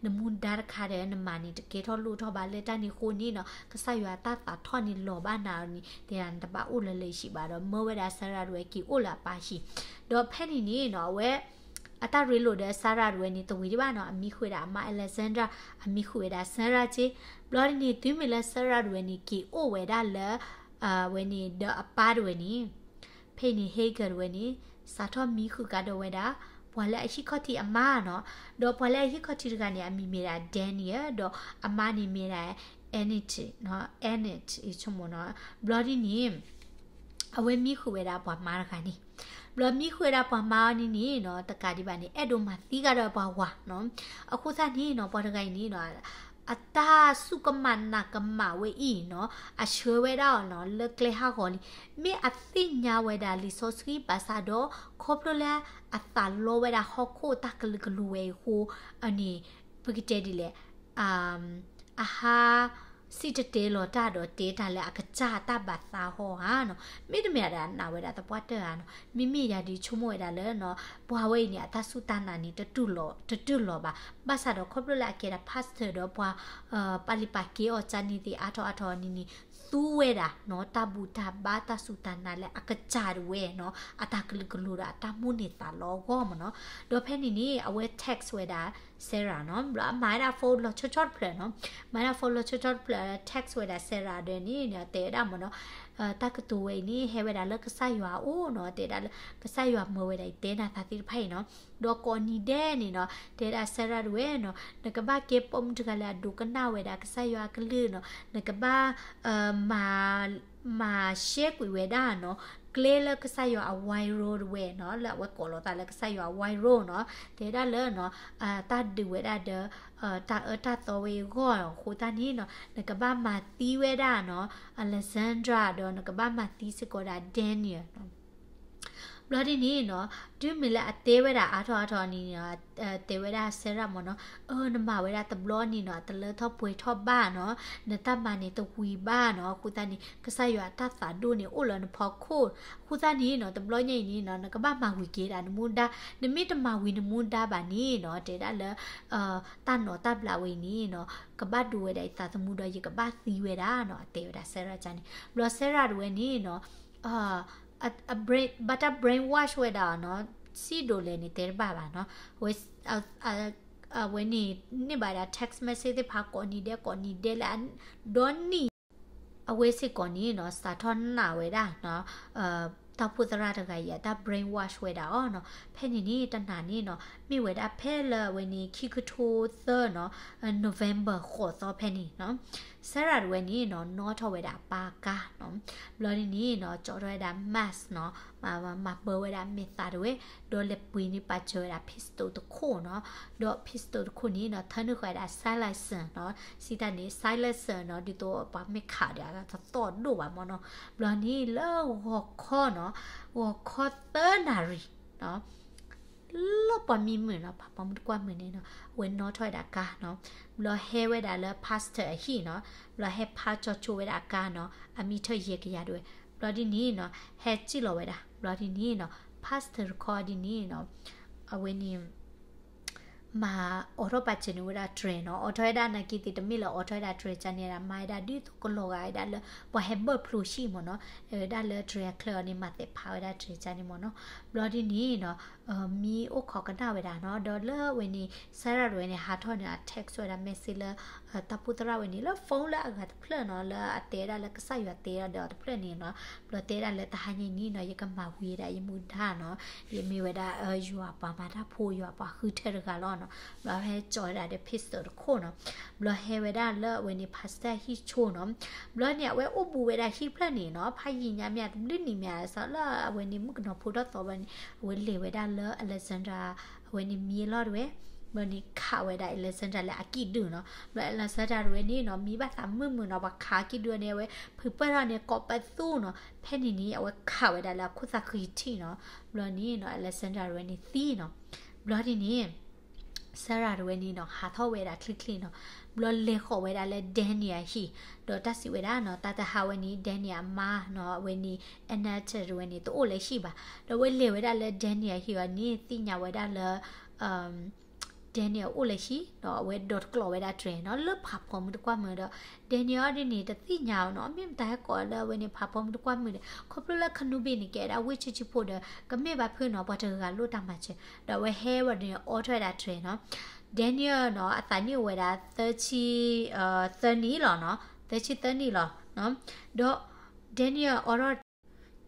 နမူဒါတခါဒီးနမၤန့ၣ် တကဲထီၣ်လိၣ်ထီၣ်ဘၣ် လၢတၢ်န့ၣ်အဃိန့ၣ်နီၤ ကစၢ်ယွၤတၢ်သးထီၣ်န့ၣ်လီၤဘၣ်နၤန့ၣ် တဲဒၣ်နတဘၣ်အိၣ်လၢလၢဟံၣ်ဘၣ်ဒီး မၢဝဲဒၣ် Sarah တဝဲက့ၤအိၣ်လၢအပၢ်ဟံၣ်, ဒီးဖဲန့ၣ်န့ၣ်နီၤ အဝဲ အတၢ်ရ့လိာ်ဒီး Sarah တဝဲန့ၣ် တဝံၤဒံးဘၣ်နီၤ အမံဃုာ်ဝဲဒၣ်အမါ Alexandra, အမံဃုာ်ဝဲဒၣ် Sarah က့, ဘျီဒ်န့ၣ် တုၤမ့ၢ်လၢ Sarah တဝဲန့ၣ် က့ၤအိၣ်ဝဲဒၣ်လၢ အဝဲန့ၣ် ဒီးအပၢ်တဝဲန့ၣ် ဖဲအံၤန့ၣ် Hagar တဝဲန့ၣ် စးထီၣ်မံဃုာ်ကဒီးဝဲဒၣ် ပှၤလၢအဟံၣ်ခီၣ်ထံးအမါနီၤ, ဒီးပှၤလၢအဟံၣ်ခီၣ်ထံးတဂၤန့ၣ် အမံၤမ့ၢ်ဒၣ် Daniel, ဒီးအမါန့ၣ်မ့ၢ်ဒၣ် Anat နီၤ, Anat ဆိကမိၣ်နီၤ, ဘျီဒ်န့ၣ် အဝဲမံဃုာ်ဝဲဒၣ်ပှၤမါတဂၤန့ၣ်, ဘျီမံဃုာ်ဝဲဒၣ်ပှၤမါအီၤန့ၣ်န့ၣ်နီၤ တကးဒံးဘၣ်န့ၣ် အဲၣ်ဒိးမၤသံကဒီးပှၤဝၤနီၤ, အဃိသတးန့ၣ်နီၤ ပှၤတဂၤအံၤန့ၣ်နီၤ အတၢ်စူၢ်ကမၣ်နာ်ကမၣ်ဝဲအံၤနီၤ အဆှၢဝဲဒၣ်အီၤနီၤ လၢကျဲဟးဂီၤလံ, မ့ၢ်အသ့ၣ်ညါဝဲဒၣ်လံာ်စီဆှံဘၣ်ဆၣ်ဒီး ခီဖျိလၢအသးလီဝဲဒၣ်ဟီၣ်ခိၣ်တၢ်ကလုာ်ကလိၤဝဲအံၤအဃိန့ၣ် ပကတဲဒ်လဲၣ် အဟးစံၣ်တဲၤတဲလီၤတၢ်ဒီးတဲတၢ်လၢအကစၢ်တၢ်ဘၣ်သးဟီဧါနီၤ, မ့တမ့ၢ်ဒၣ်နာ်ဝဲဒၣ်သပှၢ်တၢၢ်ဧါနီၤ, မ့မ့ၢ်ယၤဒုးဆိကမိၣ်ဝဲဒၣ်လၢနီၤ ပှၤဝဲအံၤန့ၣ် အတၢ်စူၢ်တၢ်နာ်န့ၣ် တတူၢ်လိာ်ဘၣ်, ဘၣ်ဆၣ်ဒီးခီဖျိလၢအကဲဒၣ် pastor ဒီးပှၤ ပာ်လုၢ်ပာ်ကဲအီၤကန့ၣ်သ့ၣ်အါထီၣ်အါထီၣ်န့ၣ်န့ၣ် သူဝဲဒၣ်နီၤ တၢ်ဘူၣ်တၢ်ဘါတၢ်စူၢ်တၢ်နာ်လၢအကစၢ်တဝဲနီၤ အတၢ်ကလုာ်ကလိၤဒီးအတၢ်မိၣ်န့ၢ်သးလီအဂီၢ်မ့ၢ်နီၤ, ဒီးဖဲန့ၣ်န့ၣ် အဝဲ text ဝဲဒၣ် Sarah နီၤ, ဘျီအမၤဝဲဒၣ် phone လီၤဆီဆီတဖျၢၣ်နီၤ, မၤဝဲဒၣ် phone လီၤဆီဆီတဖျၢၣ် text ဝဲဒၣ် Sarah ဒီးန့ၣ် တဲဝဲဒၣ်မ့ၢ်နီၤ တၢ်ကတိၤဝဲအံၤန့ၣ် ဟဲဝဲဒၣ်လၢကစၢ်ယွၤအအိၣ်နီၤ, တဲဒၣ်လၢ ကစၢ်ယွၤမၢဝဲဒၣ်အံၤ တဲနၤသးသ့ၣ်တဖၣ်အံၤနီၤ, ဒီးကိးနံၤဒဲးန့ၣ်နီၤ တဲဒၣ် Sarah တဝဲနီၤ နကဘၣ်ကဲပိာ်မုၣ်တဂၤလၢအဒိကနၣ်ဝဲဒၣ်ကစၢ်ယွၤအကလုၢ်နီၤ, နကဘၣ် မၤ မၤရှဲကွံာ်ဝဲဒၣ်နီၤ ကျဲလၢကစၢ်ယွၤအဝါရိတဝဲနီၤ လၢအဝဲကိးလီၤသးလၢကစၢ်ယွၤအဝါရိနီၤ, တဲဒၣ်လၢနီၤ တၢ်ဒုးဝဲဒၣ်ဒီး တၢ်အၢတၢ်သီဝဲအဂီၢ်အဃိသတးန့ၣ်နီၤ နကဘၣ်မၤသံဝဲဒၣ်နီၤ Alexandra ဒီးနကဘၣ်မၤသံစ့ၢ်ကီးဒၣ် Daniel နီၤ ဘျီဒ်န့ၣ်နီၤ တုၤမ့ၢ်လၢအတဲဝဲဒၣ်အါထီၣ်အါထီၣ်န့ၣ်နီၤ တဲဝဲဒၣ် Sarah မ့ၢ်နီၤ အၢ နမၤဝဲဒၣ်တဘျီန့ၣ်နီၤ တလၢထီၣ်ပှဲၤထီၣ်ဘၣ်နီၤ နတၢ်မၤန့ၣ်တဝံၤဘၣ်နီၤ အဃိသတးန့ၣ် ကစၢ်ယွၤအတၢ်သးဒိၣ်န့ၣ်အိၣ်လၢနဖီခိၣ် အဃိသတးန့ၣ်နီၤ တဘျီညါအံၤန့ၣ်နီၤ နကဘၣ်မၤဝံၤက့ၤဒၣ်နမူဒါ နမ့ၢ်တမၤဝံၤနမူဒါဘၣ်န့ၣ်နီၤ တဲဒၣ်လၢ တၢ်နီၤတၢ်ဘျးဝဲအံၤန့ၣ်နီၤ ကဘၣ်ဒိးဝဲဒၣ်ယသးသမူဒီး ယကဘၣ်သံဝဲဒၣ်နီၤ အတဲဝဲဒၣ် Sarah န့ၣ် ဘျီ Sarah တဝဲန့ၣ်နီၤ ဘၣ်တၢ် brainwash ဝဲဒၣ်နီၤ စံၣ်ဒိးလဲၣ်န့ၣ် တဲတဘၣ်ဘၣ်နီၤ အဝဲ အဝဲန့ၣ် န့ၢ်ဘၣ်ဒၣ် text message သ့ၣ်တဖၣ်ကိးနံၤဒဲးကိးနံၤဒဲးလၢ ဒီနံၣ် အဝဲစ့ၢ်ကီးန့ၣ်နီၤ စးထီၣ်နာ်ဝဲဒၣ်နီၤ တၢ်အိၣ်ဖှိၣ်သရၣ်တဂၤအံၤ အတၢ် brainwash ဝဲဒၣ်အီၤနီၤ. ဖဲန့ၣ်န့ၣ် တနၤန့ၣ်နီၤ မ့ၢ်ဝဲဒၣ်ဖဲလၢအဝဲန့ၣ် ခံကထိသၢနီၤ November ဃိးသီဖဲန့ၣ်နီၤ Sarah တဝဲန့ၣ်နီၤ နီၣ်ထီၣ်ဝဲဒၣ်အပၢ်အကါနီၤ. ဘျီဒ်န့ၣ်နီၤ ကၠီထီၣ်ဝဲဒၣ် mask နီၤ မၤပၢဝဲဒၣ်မဲာ်သးတဝဲ ဒီးလဲၤပှ့ၤန့ၢ်ပာ်စၢၤဝဲဒၣ် pistol တခိၣ်နီၤ. ဒီး pistol တခိၣ်န့ၣ်နီၤ ထၢနုာ်ဃာ်ဝဲဒၣ် silencer နီၤ. စံးတၢ်န့ၣ် silencer နီၤ ဒ်သိးပှၤမ့ၢ်ခးဒီးတသီၣ်ဒိၣ်ဘၣ်မ့ၢ်နီၤ. ဘျီန့ၣ်လၢဂီၤခီနီၤ ဂီၤခီသၢနၣ်ရံၣ်နီၤ လၢပှၤမံမုာ်နီၤ ဖးဖီမုၢ်တကွၢ်မုာ်န့ၣ်နီၤ အဝဲနီၣ်ထီၣ်ဝဲဒၣ်ကါနီၤ. ဘျီဟဲဝဲဒၣ်လၢ pastor အဟံၣ်နီၤ. ဘျီဟဲဖးကၠီကၠိဝဲဒၣ်အကါနီၤ အမံထၢၣ်ယဲၢ်ကယၤတဝဲ. ဘျီဒ်န့ၣ်နီၤ ဟဲစံၣ်လီၤဝဲဒၣ် ဘျီဒ်န့ၣ်နီၤ pastor တခီဒ်န့ၣ်နီၤ အဝဲန့ၣ် မၤအိးထီၣ်ပာ်စၢၤန့ၢ်ဝဲဒၣ်တြဲၤနီၤ. အိးထီၣ်ဝဲဒၣ်နာ်က့သ့ၣ် တမ့ၢ်လၢအိးထီၣ်ဝဲဒၣ်တြဲၤကန့ၣ်ဒၣ် မၤဝဲဒၣ်ဒ်သိးကလီၤဂာ်ဝဲဒၣ်လၢ ပှၤဟဲဘၢၣ်ဖျိဆံးမ့ၢ်နီၤ ဝဲဒၣ်လၢတြဲၤအချၢအီၤန့ၣ် မၤသဲးဖးဝဲဒၣ်တြဲၤကန့ၣ်မ့ၢ်နီၤ. ဘျီဒ်န့ၣ်နီၤ မံအိၣ်ခိးကနၣ်ဝဲဒၣ်နီၤ. ဒီးလၢအဝဲန့ၣ် Sarah တဝဲန့ၣ် ဟးထီၣ်န့ၣ် အ text ဝဲဒၣ် message လၢ တၢ်အိၣ်ဖှိၣ်သရၣ်ဝဲန့ၣ် လၢ phone လၢအဂၤတဖျၢၣ်နီၤ လၢအတဲဝဲဒၣ်လၢကစၢ်ယွၤတဲဒီးအီၤတဖျၢၣ်န့ၣ်နီၤ. ဘျီတဲဒၣ်လၢတဟါညါအံၤန့ၣ်နီၤ ယကမၤဝံၤဒၣ်ယမူဒါနီၤ ယမ့ၢ်ဝဲဒၣ် ယွၤပှၤမၤတၢ်ဖိ ယွၤပှၤဃုထၢတဂၤလီၤနီၤ. ဘျီဟဲကၠီဝဲဒၣ်ဒီး pistol တခိၣ်နီၤ. ဘျီဟဲဝဲဒၣ်လၢအဝဲန့ၣ် pastor ဟံၣ်ဆိနီၤ. ဘျီန့ၣ် အဝဲအိၣ်ဘူးဝဲဒၣ်ဟံၣ်ဖျၢၣ်န့ၣ်နီၤ ဖးယံာ်ညါမ့ၢ်တဘျုးနံၤမ့ၢ် စးလၢအဝဲန့ၣ်မုၣ်ကနီၤဖိထီၣ်သီဘျီန့ၣ် အဝဲလဲၤဝဲဒၣ်လၢ Alexandra အဝဲန့ၣ်မံအလီၢ်တဝဲ ဘျီန့ၣ်ခးဝဲဒၣ် Alexandra လၢအကံၣ်ဒုနီၤ. ဘျီ Alexandra တဝဲန့ၣ်နီၤ မံဘၣ်သးမုာ်မုာ်နီၤ ပှၤခးအကံၣ်ဒုန့ၣ် အဝဲဖုးပၢၢ်ထီၣ်န့ၣ် ကိးပသူနီၤ. ဖဲန့ၣ်န့ၣ် အဝဲခးဝဲဒၣ်လၢအခိၣ်သးဃံထံၣ်နီၤ. ဘျီန့ၣ်နီၤ Alexandra တဝဲန့ၣ်သံနီၤ. ဘျီဒ်န့ၣ် Sarah တဝဲန့ၣ်နီၤ ဟးထီၣ်ဝဲဒၣ်ချ့ချ့နီၤ. ဘျီလဲၤဃီၤဝဲဒၣ်လၢ Daniel ဟံၣ် ဒီးတၢ်စံးဝဲဒၣ်နီၤ တၢ်တဟါဝဲန့ၣ် Daniel အမါနီၤ အဝဲန့ၣ် Annette တဝဲန့ၣ် တအိၣ်လၢဟံၣ်ဘၣ်. ဒီးအဝဲလဲၤဝဲဒၣ်လၢ Daniel ဟံၣ်အီၤန့ၣ် သ့ၣ်ညါဝဲဒၣ်လၢ Daniel အိၣ်လၢဟံၣ် ဒီးအဝဲဒိးတကျိးဝဲဒၣ်တြဲၤနီၤ လၢဖးဖီမုၢ်တကွၢ်မုာ်ဒီး Daniel အီၤဒ်န့ၣ် တသ့ၣ်ညါအီၤနီၤ မ့ၢ်မတၤဟဲကိးလၢအဝဲန့ၣ် ဖးဖီမုၢ်တကွၢ်မုာ်ဒီး ခီဖျိလၢခနူဘ့ၣ်န့ၣ် ကဲဒၣ်ဝ့ၢ်ဆံးဆံးဖိဒီး ကမ့ၢ်ဘၣ်ဖုးနီၤ ပှၤတဂၤလိၣ်တၢ်မၤစၢၤ ဒီးအဝဲဟဲဝဲဒၣ်န့ၣ် အိးထီၣ်ဝဲဒၣ်တြဲၤနီၤ Daniel နီၤ အသးနံၣ်အိၣ်ဝဲဒၣ် သၢဆံ သၢနံၣ်လီၤနီၤ သၢဆံသၢနံၣ်လီၤ. ဒီး Daniel အိးထီၣ်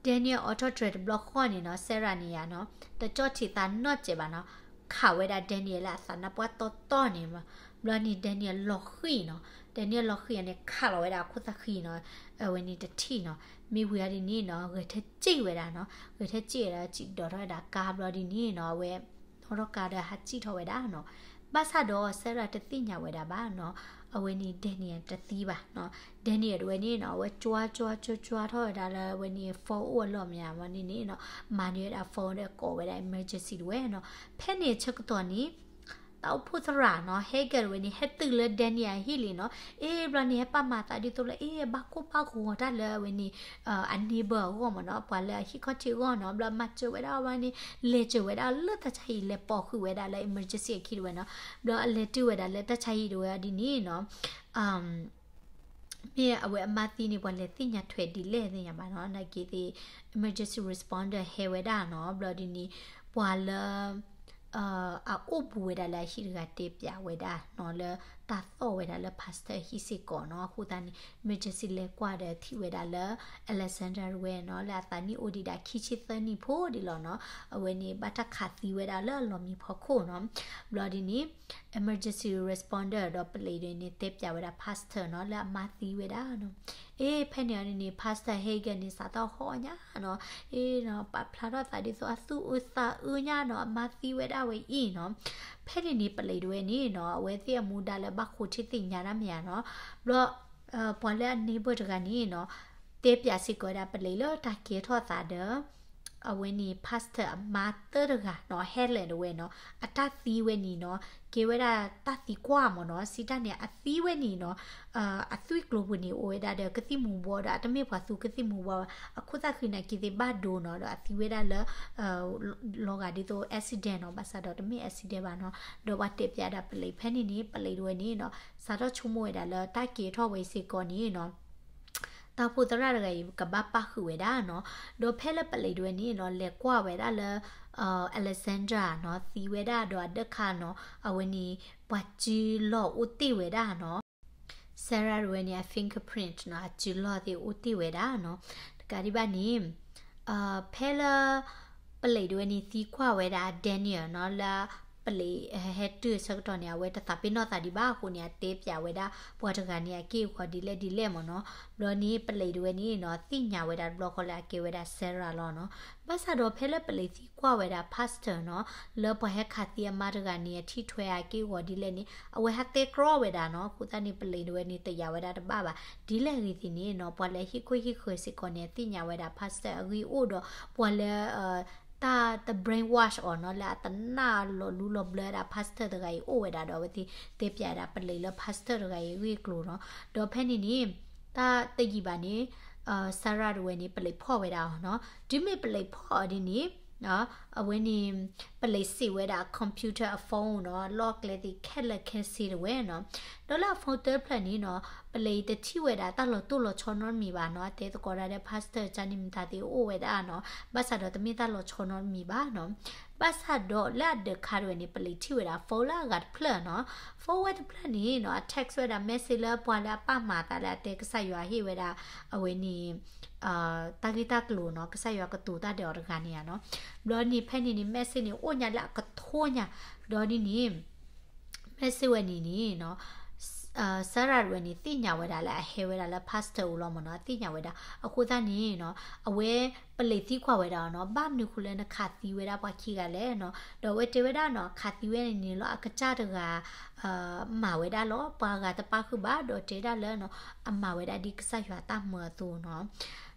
Daniel အိးထီၣ်တြဲၤတဘျီဃီန့ၣ်နီၤ Sarah န့ၣ်ယါနီၤ တကၠီၣ်ထံးသးနီၢ်စဲးဘၣ်နီၤ ခးဝဲဒၣ် Daniel လၢအသးနါပှၢ်တီတီန့ၣ် ဘျီန့ၣ် Daniel လီၤဃံၤနီၤ Daniel လီၤဃံၤန့ၣ် ခးလီၤဝဲဒၣ်အခိၣ်သးဃံနီၤ အဝဲန့ၣ်တထံၣ်နီၤ မ့ၢ်ဝံၤအီၤဒ်န့ၣ်နီၤ ဂဲၤထၢၣ်စံၣ်ဝဲဒၣ်နီၤ ဂဲၤထၢၣ်စံၣ်ဝဲဒၣ် စံၣ်ဒီးထီၣ်ဝဲဒၣ်ကါဘျီဒ်န့ၣ်နီၤ အဝဲ နီၣ်ထီၣ်ကါဒီးဟးစံၣ်ထီၣ်ဝဲဒၣ်နီၤ ဘၣ်ဆၣ်ဒီး Sarah တသ့ၣ်ညါဝဲဒၣ်ဘၣ်နီၤ အဝဲန့ၣ် Daniel တသံဘၣ်နီၤ Daniel တဝဲန့ၣ်နီၤ အဝဲကွၢ်ကွၢ်ကွၢ်ကွၢ်ထီၣ်ဝဲဒၣ်လၢအဝဲန့ၣ် phone အိၣ်အလီၢ်မ့ၢ်ဧါ မ့ၢ်န့ၣ်နီၤ မၤန့ၢ်ဝဲဒၣ် phone ဒီးကိးဝဲဒၣ် emergency တဝဲနီၤ ဖဲန့ၣ်ဆၢကတီၢ်န့ၣ် တၢ်အိၣ်ဖှိၣ်သရၣ်နီၤ Hagen တဝဲန့ၣ် ဟဲတုၤလၢ Daniel အဟံၣ်လံနီၤ အ့ ဘျီန့ၣ် ဟဲပာ်မၤသးဒ်သိးလၢ အ့ ဘၣ်ကိၢ်ဘၣ်ဂီၤတၢ်လၢအဝဲန့ၣ် အ neighbor အဂီၢ်မ့ၢ်နီၤ ပှၤလၢအဟံၣ်ခီၣ်ထံးအဂီၢ်နီၤ ဘျီမၤစၢၤဝဲဒၣ်အဝဲန့ၣ် လဲၤစၢၤဝဲဒၣ်လၢတၢ်ဆါဟံၣ် လဲၤပိာ်ဃုာ်ဝဲဒၣ်လၢ emergency အခံတဝဲနီၤ ဘျီအလဲၤတုၤဝဲဒၣ်လၢတၢ်ဆါဟံၣ်တဝဲအီၤဒ်န့ၣ်နီၤ မ့ၢ်အဝဲအမါသံန့ၣ် ပှၤလဲၤသ့ၣ်ညါထွဲဒ်လဲၣ်သ့ၣ်ညါဘၣ်နီၤ နာ်က့သ့ၣ် emergency responder ဟဲဝဲဒၣ်နီၤ ဘျီဒ်န့ၣ် ပှၤလၢ အအိၣ်ဘူးဝဲဒၣ်လၢအဟံၣ်တဂၤတဲပၠးဝဲဒၣ်နီၤ လၢတၢ်သီၣ်ဝဲဒၣ်လၢ pastor အဟံၣ်စ့ၢ်ကီးနီၤ အဃိသတးန့ၣ် emergency လဲၤကွၢ်ဒီးထံၣ်ဝဲဒၣ်လၢ Alexandra တဝဲနီၤ လၢအသးနံၣ်အိၣ်ဒံးဒၣ်ခံဆံသၢနံၣ်ဖိဒံးလီၤနီၤ အဝဲန့ၣ် ဘၣ်တၢ်ခးသံဝဲဒၣ်လၢအလီၢ်မံဖီခိၣ်နီၤ ဘျီဒ်န့ၣ် emergency responder ဒီးပလံးဒ်န့ၣ် တဲပၠးဝဲဒၣ် pastor နီၤ လၢအမါသံဝဲဒၣ်နီၤ အ့ ဖဲန့ၣ်အီၤဒ်န့ၣ် pastor Hagen န့ၣ် စးထီၣ်ဟီၣ်ညါနီၤ အ့ ပာ်ဖျါထီၣ်သးဒ်သိးအသူၣ်အုးသးအုးညါနီၤ အမါသံဝဲဒၣ်ဝဲအံၤနီၤ ဖဲန့ၣ်န့ၣ် ပလံးတဝဲန့ၣ်နီၤ အဝဲသ့ၣ်အမူဒါလၢဘၣ်ဃိထံသ့ၣ်ညါတၢ်မ့ၢ်ဧါနီၤ ဘျီ ပှၤလၢအ neighbor တဂၤန့ၣ်နီၤ တဲပၠးစ့ၢ်ကီးဝဲဒၣ်ပလံးလၢတၢ်ကဲထီၣ်သးဒီး အဝဲန့ၣ် pastor အမါသၢတဂၤနီၤ Helen တဝဲနီၤ အတၢ်သံဝဲန့ၣ်နီၤ ကဲဝဲဒၣ်တၢ်သံကွၢ်မ့ၢ်နီၤ စံးတၢ်န့ၣ် အသံဝဲန့ၣ်နီၤ အသွံၣ်ကျိၤပူၤန့ၣ် အိၣ်ဝဲဒၣ်ဒီးကသံၣ်မူၤဘှီးဒီး အတမ့ၢ်ပှၤသူကသံၣ်မူၤဘှီးဘၣ် အခိၣ်သၣ်ဃံနာ်က့သ့ၣ်ဘၣ်ဒိနီၤ ဒီးအသံဝဲဒၣ်လၢ လီၤဂာ်ဒ်သိး accident နီၤ ဘၣ်ဆၣ်ဒီးတမ့ၢ် accident ဘၣ်နီၤ ဒီးပှၤတဲပၠးဒၣ်ပလံးဖဲန့ၣ်န့ၣ် ပလံးတဝဲန့ၣ်နီၤ စးထီၣ်ဆိကမိၣ်ဝဲဒၣ်လၢတၢ်ကဲထီၣ်ဝဲစ့ၢ်ကီးန့ၣ်နီၤ တၢ်အိၣ်ဖှိၣ်သရၣ်တဂၤအံၤ ကဘၣ်ပၣ်ဃုာ်ဝဲဒၣ်နီၤ ဒီးဖဲလၢပလံးတဝဲန့ၣ်နီၤ လဲၤကွၢ်ဝဲဒၣ်လၢ Alexandra နီၤ သံဝဲဒၣ်ဒီးအဒၢးခါနီၤ အဝဲန့ၣ် ပှၤစုလီၢ်အိၣ်တ့ၢ်ဝဲဒၣ်နီၤ Sarah တဝဲန့ၣ် အ fingerprint နီၤ အစုလီၢ်သ့ၣ်အိၣ်တ့ၢ်ဝဲဒၣ်နီၤ. တကးဒံးဘၣ်န့ၣ် ဖဲလၢ ပလံးတဝဲန့ၣ်သံကွၢ်ဝဲဒၣ် Daniel နီၤ လၢပလံးဟဲတုၤဆၢကတီၢ်န့ၣ် အဝဲတသးပ့ၤနီၣ်သးဒံးဘၣ်အဃိန့ၣ် အတဲပၠးဝဲဒၣ်ပှၤတဂၤန့ၣ် အက့ၢ်အဂီၤဒ်လဲၣ်ဒ်လဲၣ်မ့ၢ်နီၤ. ဘျီန့ၣ် ပလံးတဝဲန့ၣ်နီၤ သ့ၣ်ညါဝဲဒၣ်တဘျီဃီလၢအကဲဝဲဒၣ် Sarah လီၤနီၤ. ဘၣ်ဆၣ်ဒီးဖဲလၢပလံးသံကွၢ်ဝဲဒၣ် pastor နီၤ လၢပှၤဟဲခးသံအမါတဂၤန့ၣ် အထံၣ်ထွဲအက့ၢ်အဂီၤဒ်လဲၣ်န့ၣ် အဝဲဟးတဲကြီဝဲဒၣ်နီၤ. အဃိသတးန့ၣ် ပလံးတဝဲန့ၣ် တယာ်ဝဲဒၣ်တဘၣ်ဘၣ်. ဒ်လဲၣ်ဂ့ၤသ့ၣ်န့ၣ်နီၤ ပှၤလၢဟံၣ်ခိၣ်ဟံၣ်ဃၢၤစ့ၢ်ကီးန့ၣ် အသ့ၣ်ညါဝဲဒၣ် pastor အဂ့ၢ်အိၣ်ဒီး ပှၤလၢ တၢ်တ brainwash အီၤနီၤ လၢအတနာ်လီၤလူလီၤဘျၢဒၣ် pastor တဂၤအံၤအိၣ်ဝဲဒၣ်ဒီး အဝဲသ့ၣ်တဲပၠးဒၣ်ပလံးလၢ pastor တဂၤအံၤအဂ့ၢ်အကျိၤနီၤ. ဒီးဖဲန့ၣ်န့ၣ် တၢ်တယံာ်ဘၣ်န့ၣ် Sarah တဝဲန့ၣ် ပလံးဖီၣ်ဝဲဒၣ်အီၤနီၤ. တုၤမ့ၢ်ပလံးဖီၣ်အီၤဒ်န့ၣ် အဝဲန့ၣ် ပလံးစံးဝဲဒၣ် computer အ phone နီၤ လီၢ်ကျဲသ့ၣ်ခဲလၢာ်ခဲဆ့တဝဲနီၤ. ဒီးလၢအ phone တဖျၢၣ်န့ၣ်နီၤ ပလံးတထံၣ်ဝဲဒၣ်တၢ်လီၤတိၢ်လီၤဆီနီတမံၤဘၣ်နီၤ. အတဲသကိးဒၣ်ဒီး pastor ကန့ၣ်မတၤသ့ၣ်အိၣ်ဝဲဒၣ်နီၤ. ဘၣ်ဆၣ်ဒီးတမ့ၢ်တၢ်လီၤဆီနီတမံၤဘၣ်နီၤ. ဘၣ်ဆၣ်ဒီးလၢအဒၢးခါတဝဲန့ၣ် ပလံးထံၣ်ဝဲဒၣ် phone လၢအဂၤတဖျၢၣ်နီၤ. phone ဝဲတဖျၢၣ်န့ၣ်နီၤ အ text ဝဲဒၣ် message လၢပှၤလၢအပာ်မၤအသးလၢအတဲကစၢ်ယွၤဟ့ၣ်ဝဲဒၣ် အဝဲန့ၣ် တၢ်ဂ့ၢ်တၢ်ကျိၤနီၤ ကစၢ်ယွၤကတိၤတၢ်ဒီးအီၤတဂၤန့ၣ်ဧါနီၤ. ဘျီန့ၣ်ဖဲန့ၣ်န့ၣ် message န့ၣ် အိၣ်ညါလၢအကထိညါ ဒီးဒ်န့ၣ် message ဝဲန့ၣ်န့ၣ်နီၤ Sarah တဝဲန့ၣ် သ့ၣ်ညါဝဲဒၣ်လၢအဟဲဝဲဒၣ်လၢ pastor အိၣ်လီၤမ့ၢ်နီၤ သ့ၣ်ညါဝဲဒၣ်. အဃိသတးန့ၣ်နီၤ အဝဲပလံးသံကွၢ်ဝဲဒၣ်အီၤနီၤ ဘၣ်မနုၤဃိလၢနခးသံဝဲဒၣ်ပှၤခံဂၤလဲၣ်နီၤ. ဒီးအဝဲတဲဝဲဒၣ်နီၤ ခးသံဝဲန့ၣ်န့ၣ်လီၤ အကစၢ်တဂၤ မၤဝဲဒၣ်လီၤ ပှၤဂၤတပာ်ဃုာ်ဘၣ် ဒီးတဲဒၣ်လၢနီၤ အမၤဝဲဒၣ်ဒ်ကစၢ်ယွၤတၢ်မၢအသိးနီၤ.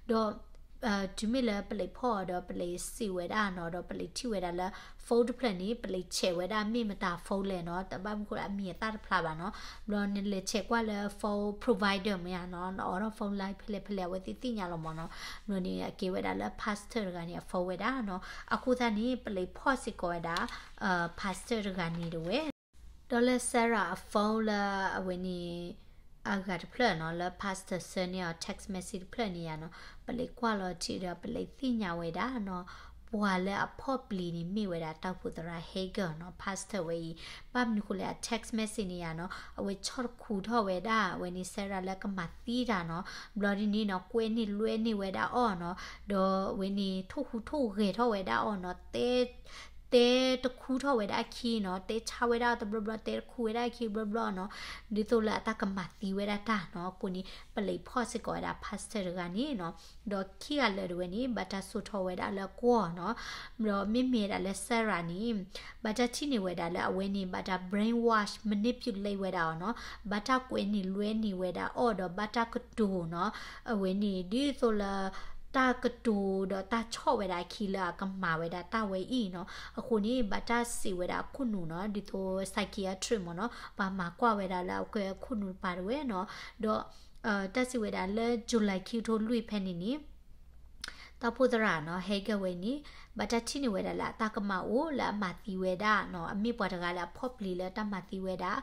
ဒီး တုၤမ့ၢ်လၢပလံးဖီၣ်အီၤဒီးပလံးစံးဝဲဒၣ်နီၤ ဒီးပလံးထံၣ်ဝဲဒၣ်လၢ phone တဖျၢၣ်န့ၣ် ပလံးဆဲးဝဲဒၣ်မ့ၢ်မတၤ phone လဲၣ်နီၤ တဘၣ်မနုၤဃိလၢအမံၤအသၣ်တဖျါဘၣ်နီၤ. ဘျီန့ၣ်လဲၤဆဲးကွၢ်လၢ phone provider မ့ၢ်ဧါနီၤ နအိးထီၣ် phone line ဖဲလဲၣ်ဖဲလဲၣ် အဝဲသ့ၣ်သ့ၣ်ညါလီၤမ့ၢ်နီၤ. ဘျီန့ၣ် အကဲဝဲဒၣ်လၢ pastor တဂၤန့ၣ် အ phone ဝဲဒၣ်နီၤ. အဃိသတးန့ၣ် ပလံးဖီၣ်စ့ၢ်ကီးဝဲဒၣ် pastor တဂၤန့ၣ်တဝဲ ဒီးလၢ Sarah အ phone လၢအဝဲန့ၣ် အဂၤတဖျၢၣ်နီၤ လၢ pastor ဆှၢန့ၢ်အီၤ text message တဖျၢၣ်န့ၣ်ယါနီၤ ပလံးကွၢ်လီၤထံးဒီး ပလံးသ့ၣ်ညါဝဲဒၣ်နီၤ ပှၤလၢအဖီၣ်ပျံၤန့ၣ်မ့ၢ်ဝဲဒၣ် တၢ်အိၣ်ဖှိၣ်သရၣ် Hager နီၤ pastor ဝဲအံၤ. ဘၣ်မနုၤဃိလဲၣ် အ text message န့ၣ်ယါနီၤ အဝဲဆီၣ်တခူထီၣ်ဝဲဒၣ် အဝဲန့ၣ် Sarah လၢကမၤသံတၢ်နီၤ. ဘျီဒ်န့ၣ်နီၤ ကွဲန့ၢ်လွဲန့ၢ်ဝဲဒၣ်အီၤနီၤ ဒီးအဝဲန့ၣ် ထိၣ်ဟူးထိၣ်ဂဲၤထီၣ်ဝဲဒၣ်အီၤနီၤ တဲ တဲတခူထီၣ်ဝဲဒၣ်အခံနီၤ တဲဆါဝဲဒၣ်တဘျီဘျီ တဲတခူဝဲဒၣ်အခံတဘျီဘျီနီၤ ဒ်သိးလၢအတၢ်ကမၤသံဝဲဒၣ်တၢ်နီၤ. အဃိန့ၣ် ပလံးဖီၣ်စ့ၢ်ကီးဝဲဒၣ် pastor တဂၤန့ၣ်နီၤ ဒီးခံဂၤလၢာ်တဝဲန့ၣ် ဘၣ်တၢ်စိာ်ထီၣ်ဝဲဒၣ်လၢကွီၢ်နီၤ. ဒီးမ့မ့ၢ်ဒၣ်လၢ Sarah န့ၣ် ဘၣ်တၢ်ထံၣ်န့ၢ်ဝဲဒၣ်လၢအဝဲန့ၣ် ဘၣ်တၢ် brainwash manipulate ဝဲဒၣ်အီၤနီၤ ဘၣ်တၢ်ကွဲန့ၢ်လွဲန့ၢ်ဝဲဒၣ်အီၤဒီးဘၣ်တၢ်ကတိၤနီၤ အဝဲန့ၣ် ဒ်သိးလၢ တၢ်ကတိၤဒီးတၢ်ဆီၣ်ဝဲဒၣ်အခံလၢအကမၤဝဲဒၣ်တၢ်ဝဲအံၤနီၤ. အဃိန့ၣ် ဘၣ်တၢ်စံးဝဲဒၣ်အခိၣ်နူာ်နီၤ ဒ်သိး psychiatrist မ့ၢ်နီၤ ပှၤမၤကွၢ်ဝဲဒၣ်လၢအကဲအခိၣ်နူာ်တပၤတဝဲနီၤ. ဒီး တၢ်စံးဝဲဒၣ်လၢ July ခံကထိလွံၢ်ဖဲန့ၣ်န့ၣ် တၢ်အိၣ်ဖှိၣ်သရၣ်နီၤ Hager ဝဲန့ၣ် ဘၣ်တၢ်ထံၣ်န့ၢ်ဝဲဒၣ်လၢအတၢ်ကမၣ်အိၣ်လၢအမၤသံဝဲဒၣ်နီၤ အမ့ၢ်ပှၤတဂၤလၢအဖီၣ်ပျံၤလၢတၢ်မၤသံဝဲဒၣ်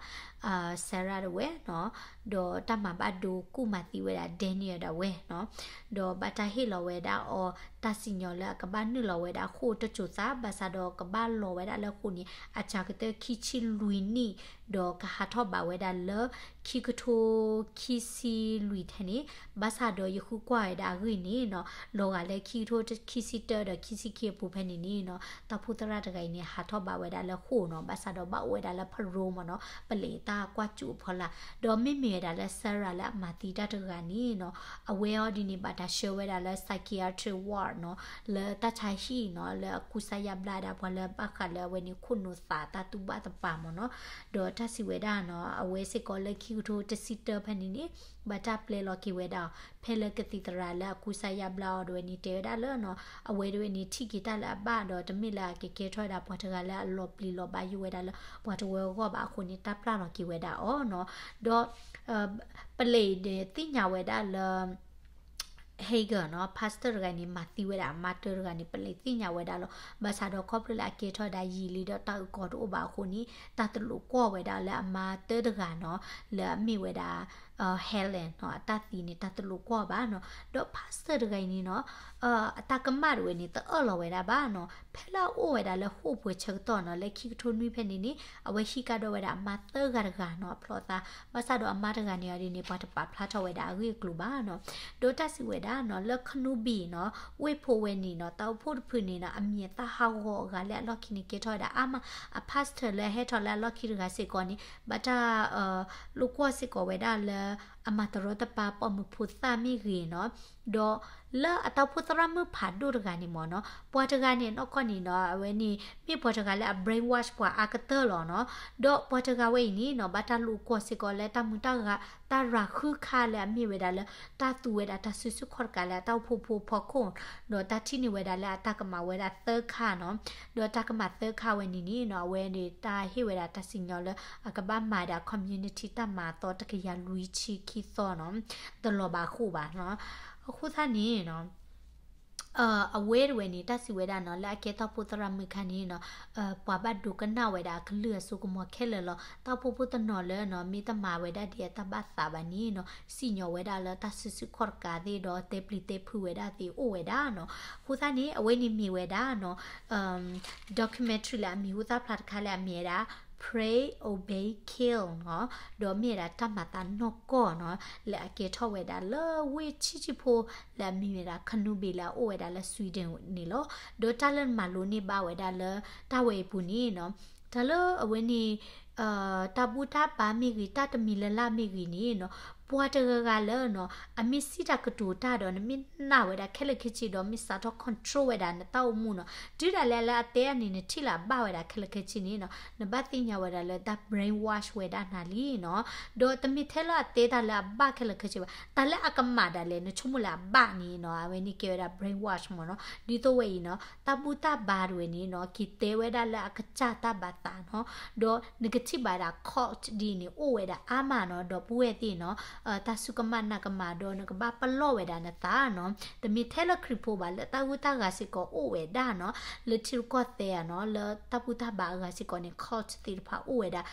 Sarah တဝဲနီၤ ဒီးတၢ်မၤဘၣ်ဒိကူၣ်မၤသံဝဲဒၣ် Daniel ဒၣ်ဝဲနီၤ. ဒီးဘၣ်တၢ်ဟ့ၣ်လီၤဝဲဒၣ်အီၤ တၢ်စံၣ်ညီၣ်လၢအကဘၣ်နုာ်လီၤဝဲဒၣ်ဃိာ်တစိၤသး ဘၣ်ဆၣ်ဒီးကဘၣ်လီၤဝဲဒၣ်လၢဃိာ်န့ၣ် အစှၤကတၢၢ်ခံဆံလွံၢ်နံၣ် ဒီးကဟးထီၣ်ဘၣ်ဝဲဒၣ်လၢ ခံကထိခံဆံလွံၢ်ထဲန့ၣ် ဘၣ်ဆၣ်ဒီးယဃုကွၢ်ဝဲဒၣ်အဂ့ၢ်န့ၣ်နီၤ လီၤဂာ်လၢခံကထိခံဆံတၢဒီးခံဆံခံအပူၤဖဲန့ၣ်န့ၣ်နီၤ တၢ်အိၣ်ဖှိၣ်သရၣ်တဂၤအံၤန့ၣ် ဟးထီၣ်ဘၣ်ဝဲဒၣ်လၢဃိာ်နီၤ ဘၣ်ဆၣ်ဒီးဘၣ်အိၣ်ဝဲဒၣ်လၢ parole မ့ၢ်နီၤ ပလံးတၢ်ကွၢ်စူၣ်အဖီလာ် ဒီးမ့မ့ၢ်ဝဲဒၣ်လၢ Sarah လၢအမၤသံတၢ်တဂၤန့ၣ်နီၤ အဝဲအီၤဒ်န့ၣ် ဘၣ်တၢ်ဆှၢဝဲဒၣ်လၢ psychiatric ward နီၤ လၢတၢ်ဆါဟံၣ်နီၤ လၢအကူစါယါဘျါဒၣ်ပှၤလၢဘၣ်ဃးလၢအဝဲန့ၣ်ခိၣ်နူာ်သးတၢ်တူၢ်ဘၣ်သပှၢ်မ့ၢ်နီၤ ဒီးတၢ်စံးဝဲဒၣ်နီၤ အဝဲစ့ၢ်ကီးလၢခံကထိတဆံတၢဖဲန့ၣ်န့ၣ် ဘၣ်တၢ်ပျဲလီၤက့ၤဝဲဒၣ်အီၤ ဖဲလၢကသံၣ်သရၣ်လၢအကူစါယါဘျါအီၤဒၣ်ဝဲန့ၣ် တဲဝဲဒၣ်လၢနီၤ အဝဲဒၣ်ဝဲန့ၣ် ထံၣ်က့ၤတၢ်လၢအဘၣ်ဒီး တမ့ၢ်လၢအကကဲထီၣ်ဝဲဒၣ်ပှၤတဂၤလၢအလီၤပျံၤလီၤဘါယိၣ်ဝဲဒၣ်လၢ ပှၤတဝၢအဂီၢ်ဘၣ်အဃိန့ၣ် တၢ်ပျၢ်လီၤက့ၤဝဲဒၣ်အီၤနီၤ ဒီး ပလံးန့ၣ်သ့ၣ်ညါဝဲဒၣ်လၢ Hager နီၤ pastor တဂၤန့ၣ် မၤသံဝဲဒၣ်အမါတၢတဂၤန့ၣ် ပလံးသ့ၣ်ညါဝဲဒၣ်လီၤ. ဘၣ်ဆၣ်ဒီးခီဖျိလၢအကဲထီၣ်ဝဲဒၣ်ယံာ်လံဒီးတၢ်အုၣ်ကီၤတအိၣ်ဘၣ်အဃိန့ၣ် တၢ်တလိာ်ကွီၢ်ဝဲဒၣ်လၢအမါတၢတဂၤနီၤ လၢအမ့ၢ်ဝဲဒၣ် Helen နီၤ အတၢ်သံန့ၣ် တၢ်တလိာ်ကွၢ်ဘၣ်နီၤ. ဒီး pastor တဂၤအံၤန့ၣ်နီၤ အတၢ်ကမၣ်တဝဲန့ၣ် တအၢၣ်လီၤဝဲဒၣ်ဘၣ်နီၤ. ဖဲလၢအအိၣ်ဝဲဒၣ်လၢဟီၣ်ပှဲၤဆၢကတီၢ်နီၤ လၢခံကထိနွံဖဲန့ၣ်န့ၣ် အဝဲဟံးကါဒီးဝဲဒၣ်အမါသၢဂၤတဂၤနီၤ အဖျီသး. ဘၣ်ဆၣ်ဒီးအမါတဂၤန့ၣ်အီၤဒ်န့ၣ် ပှၤတပာ်ဖျါထီၣ်ဝဲဒၣ်အဂ့ၢ်အကျိၤဘၣ်နီၤ. ဒီးတၢ်စံးဝဲဒၣ်နီၤ လၢ Kenobi နီၤ ဝ့ၢ်ဖိဝဲန့ၣ်နီၤ တၢ်အိၣ်ဖှိၣ်တဖုန့ၣ်နီၤ အမံၤအသၣ်ဟးဂီၤအဂၤလၢအလီၢ်ခံန့ၣ် ကဲထီၣ်ဝဲဒၣ်အါမး. အ pastor လၢအဟဲထီၣ်လၢအလီၢ်ခံတဂၤစ့ၢ်ကီးန့ၣ် ဘၣ်တၢ် လိာ်ကွီၢ်စ့ၢ်ကီးဝဲဒၣ်လၢ အမၤတရီတပါပိာ်မုၣ်ဖိသၣ်မ့ၢ်ဂ့ၤနီၤ, ဒီးလၢအတၢ်အိၣ်ဖှိၣ်သရၣ်မုၣ်ဖးဒိၣ်တဂၤန့ၣ်မ့ၢ်နီၤ, ပှၤတဂၤန့ၣ် နီၢ်ကီၢ်န့ၣ်နီၤ အဝဲန့ၣ် မ့ၢ်ပှၤတဂၤလၢအ brainwash ပှၤအါကတၢၢ်လီၤနီၤ, ဒီးပှၤတဂၤဝဲအံၤန့ၣ်နီၤ ဘၣ်တၢ်လိာ်ကွီၢ်စ့ၢ်ကီးလၢတၢ်မုာ်တၢ်ဂၤ တၢ်ရၤဃုခါလၢအမ့ၢ်ဝဲဒၣ်လၢ တၢ်သူဝဲဒၣ်တၢ်စုဆူၣ်ခီၣ်တကးလၢအတၢ်အိၣ်ဖှိၣ်ဖိအဖီခိၣ်, ဒီးတၢ်ထံၣ်န့ၢ်ဝဲဒၣ်လၢအတၢ်ကမၣ်ဝဲဒၣ်သၢခါနီၤ, ဒီးတၢ်ကမၣ်သၢခါဝဲန့ၣ်န့ၣ်နီၤ အဝဲန့ၣ်တၢ်ဟ့ၣ်ဝဲဒၣ်တၢ်စံၣ်ညီၣ်လၢ အကဘၣ်မၤဒၣ် community တၢ်မၤအသီတကယၤလွံၢ်ဆံခံသီနီၤ, တလီၤဘၣ်ဃိၣ်ဘၣ်နီၤ, အဃိသတးန့ၣ်နီၤ အဝဲတဝဲန့ၣ် တၢ်စံးဝဲဒၣ်နီၤ လၢအကဲတၢ်အိၣ်ဖှိၣ်သရၣ်မုၣ်ခါန့ၣ်နီၤ, ပှၤဘၣ်ဒိကနၣ်ဝဲဒၣ်အကလုၢ်အစိကမီၤခဲလၢာ်လီၤ. တၢ်အိၣ်ဖှိၣ်ဖိတနီၤလၢနီၤ မ့ၢ်တမၤဝဲဒၣ်ဒ်အတၢ်ဘၣ်သးဘၣ်န့ၣ်နီၤ စံၣ်ညီၣ်ဝဲဒၣ်လၢတၢ်စုဆူၣ်ခီၣ်တကးသ့ၣ် ဒီးတဲပျံၤတဲဖုးဝဲဒၣ်သ့ၣ်အိၣ်ဝဲဒၣ်နီၤ. အဃိသတးန့ၣ် အဝဲန့ၣ်မ့ၢ်ဝဲဒၣ်နီၤ documentary လၢအမံၤဟူသၣ်ဖျါတခါလၢအမ့ၢ်ဝဲဒၣ် Pray, Obey, Kill နီၤ, ဒီးမ့ၢ်ဝဲဒၣ်တၢ်မၤသးနီၢ်ကီၢ်နီၤ လၢအကဲထီၣ်ဝဲဒၣ်လၢဝ့ၢ်ဆံးဆံးဖိ လၢအမ့ၢ်ဝဲဒၣ် Kenobi လၢအအိၣ်ဝဲဒၣ်လၢ Sweden န့ၣ်လီၤ. ဒီးတၢ်လၢနမၤလိန့ၢ်ဘၣ်ဝဲဒၣ်လၢ တၢ်ဝဲအံၤပူၤန့ၣ်နီၤ တၢ်လၢအဝဲန့ၣ် တၢ်ဘူၣ်တၢ်ဘါမ့ၢ်ဂ့ၤ တၢ်တမံၤလၢ်လၢ်မ့ၢ်ဂ့ၤန့ၣ်နီၤ, ပှၤတဂၤဂၤလၢနီၤ အမ့ၢ်စံးတၢ်ကတိၤတၢ်ဒီး နမ့ၢ်နာ်ဝဲဒၣ်ခဲလၢာ်ခဲဆ့ဒီး မ့ၢ်စးထီၣ် control ဝဲဒၣ်နတၢ်အိၣ်မူနီၤ, တုၤဒၣ်လဲာ်လၢအတဲအန့ၣ် နထံၣ်လၢအဘၣ်ဝဲဒၣ်ခဲလၢာ်ခဲဆ့န့ၣ်နီၤ နဘၣ်သ့ၣ်ညါဝဲဒၣ်လၢတၢ် brainwash ဝဲဒၣ်နၤလံနီၤ. ဒီးတမ့ၢ်ထဲလၢအတဲတၢ်လၢအဘၣ်ခဲလၢာ်ခဲဆ့ဘၣ်, တၢ်လၢအကမၣ်ဒၣ်လဲာ် နဆိကမိၣ်လၢအဘၣ်န့ၣ်နီၤ အဝဲန့ၣ်ကဲဝဲဒၣ် brainwash မ့ၢ်နီၤ. ဒ်သိးဝဲအံၤနီၤ တၢ်ဘူၣ်တၢ်ဘါတဝဲန့ၣ်နီၤ က့ၤတဲဝဲဒၣ်လၢအကစၢ်တၢ်ဘၣ်သးနီၤ, ဒီးနကထံၣ်ဘၣ်ဒၣ် cult ဒ်န့ၣ် အိၣ်ဝဲဒၣ်အါမးနီၤ, ဒီပုၢ်ဝဲၢ်သ့ၣ်နီၤ တၢ်စူၢ်ကမၣ်နာ်ကမၣ်ဒီး နကဘၣ်ပလီၢ်ဝဲဒၣ်နသးနီၤ, တမ့ၢ်ထဲလၢခရံာ်ဖိဘၣ် လၢတၢ်ဂုၢ်တၢ်ဂၤစ့ၢ်ကီးအိၣ်ဝဲဒၣ်နီၤ, လၢထံရူၢ်ကီၢ်သဲးဧါနီၤ လၢတၢ်ဘူၣ်တၢ်ဘါအဂၤစ့ၢ်ကီးန့ၣ် cult သ့ၣ်တဖၣ်အိၣ်ဝဲဒၣ်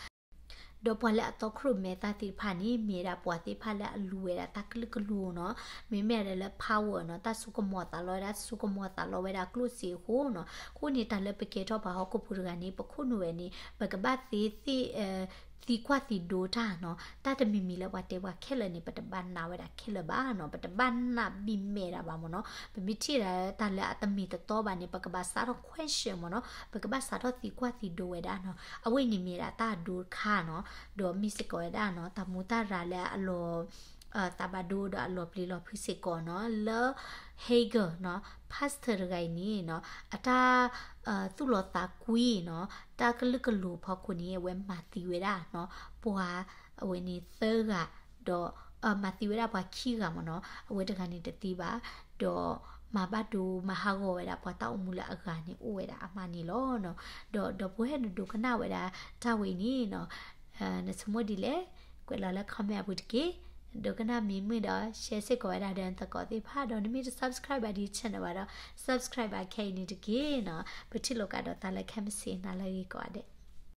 ဒီးပှၤလၢအတီခိၣ်ရိၣ်မဲသးသ့ၣ်တဖၣ်န့ၣ် မ့ၢ်ဝဲဒၣ်ပှၤသ့ၣ်တဖၣ်လၢအလူၤဝဲဒၣ်တၢ်ကလုာ်ကလိၤနီၤ, မ့မ့ၢ်ဒၣ်လၢ power နီၤ တၢ်စိကမီၤသးလီဝဲဒၣ် စိကမီၤသးလီဝဲဒၣ်ကျိၣ်စ့အဃိနီၤ. အဃိန့ၣ် တၢ်လၢပကဲထီၣ်ပှၤဟီၣ်ခိၣ်ဖိတဂၤန့ၣ် ပခိၣ်နူာ်ဝဲန့ၣ် ပကဘၣ်သ့သ့ၣ် သံကွၢ်သံဒိးတၢ်နီၤ, တၢ်တမံၤမံၤလၢပှၤတဲပှၤခဲလၢာ်န့ၣ် ပတဘၣ်နာ်ဝဲဒၣ်ခဲလၢာ်ဘၣ်နီၤ, ပတဘၣ်နာ်ဘံၣ်မဲာ်ဒၣ်ဘၣ်မ့ၢ်နီၤ. ပမ့ၢ်ထံၣ်ဒၣ်တၢ်လၢအတမ့ၢ်တတီဘၣ်န့ၣ် ပကဘၣ်စးထီၣ် question မ့ၢ်နီၤ, ပကဘၣ်စးထီၣ်သံကွၢ်သံဒိးဝဲဒၣ်နီၤ. အဝဲအံၤန့ၣ်မ့ၢ်ဒၣ်တၢ်အဒိတခါနီၤ, ဒီးမ့ၢ်စ့ၢ်ကီးဝဲဒၣ်နီၤ တၢ်မူတၢ်ရၤလၢအလီၤ သးဘၣ်ဒိဒီးအလီၤပျံၤလီၤဖုးစ့ၢ်ကီးနီၤ, လၢ Hegel နီၤ pastor တဂၤအံၤန့ၣ်နီၤ အတၢ် သူၣ်လီၤသးကွံနီၤ တၢ်ကလုာ်ကလိၤဖီခိၣ်န့ၣ် အဝဲမၤသံဝဲဒၣ်နီၤ ပှၤအဝဲန့ၣ်သၢဂၤ, ဒီး မၤသံဝဲဒၣ်ပှၤခံဂၤမ့ၢ်နီၤ, အဝဲတဂၤန့ၣ်တသံဘၣ်, ဒီးမၤဘၣ်ဒိမၤဟးဂီၤဝဲဒၣ်ပှၤတၢ်အိၣ်မူလၢအဂၤန့ၣ်အိၣ်ဝဲဒၣ်အါမးန့ၣ်လီၤ. ဒီးဒီပုၢ်ဝဲၢ်နဒိကနၣ်ဝဲဒၣ်တၢ်ဝဲအံၤန့ၣ်နီၤ နဆိကမိၣ်ဒ်လဲၣ်, ကွဲးလီၤလၢ comment အပူၤတက့ၢ်. ဒိကနၣ်မ့ၢ်မုာ်ဒီး share စ့ၢ်ကီးဝဲဒၣ်ဒီးနသကိးသ့ၣ်တဖၣ်, ဒီးနမ့ၢ်တ subscribe ဘၣ်ဒ် channel ဘၣ်ဒီး subscribe ဘၣ်ခဲအံၤန့ၣ်တက့ၢ်နီၤ. ပထံၣ်လိာ်ကဒီးသးလၢခဲမုၢ်ဆ့ၣ်နၤလၢအဂ့ၤကိးဂၤဒဲး.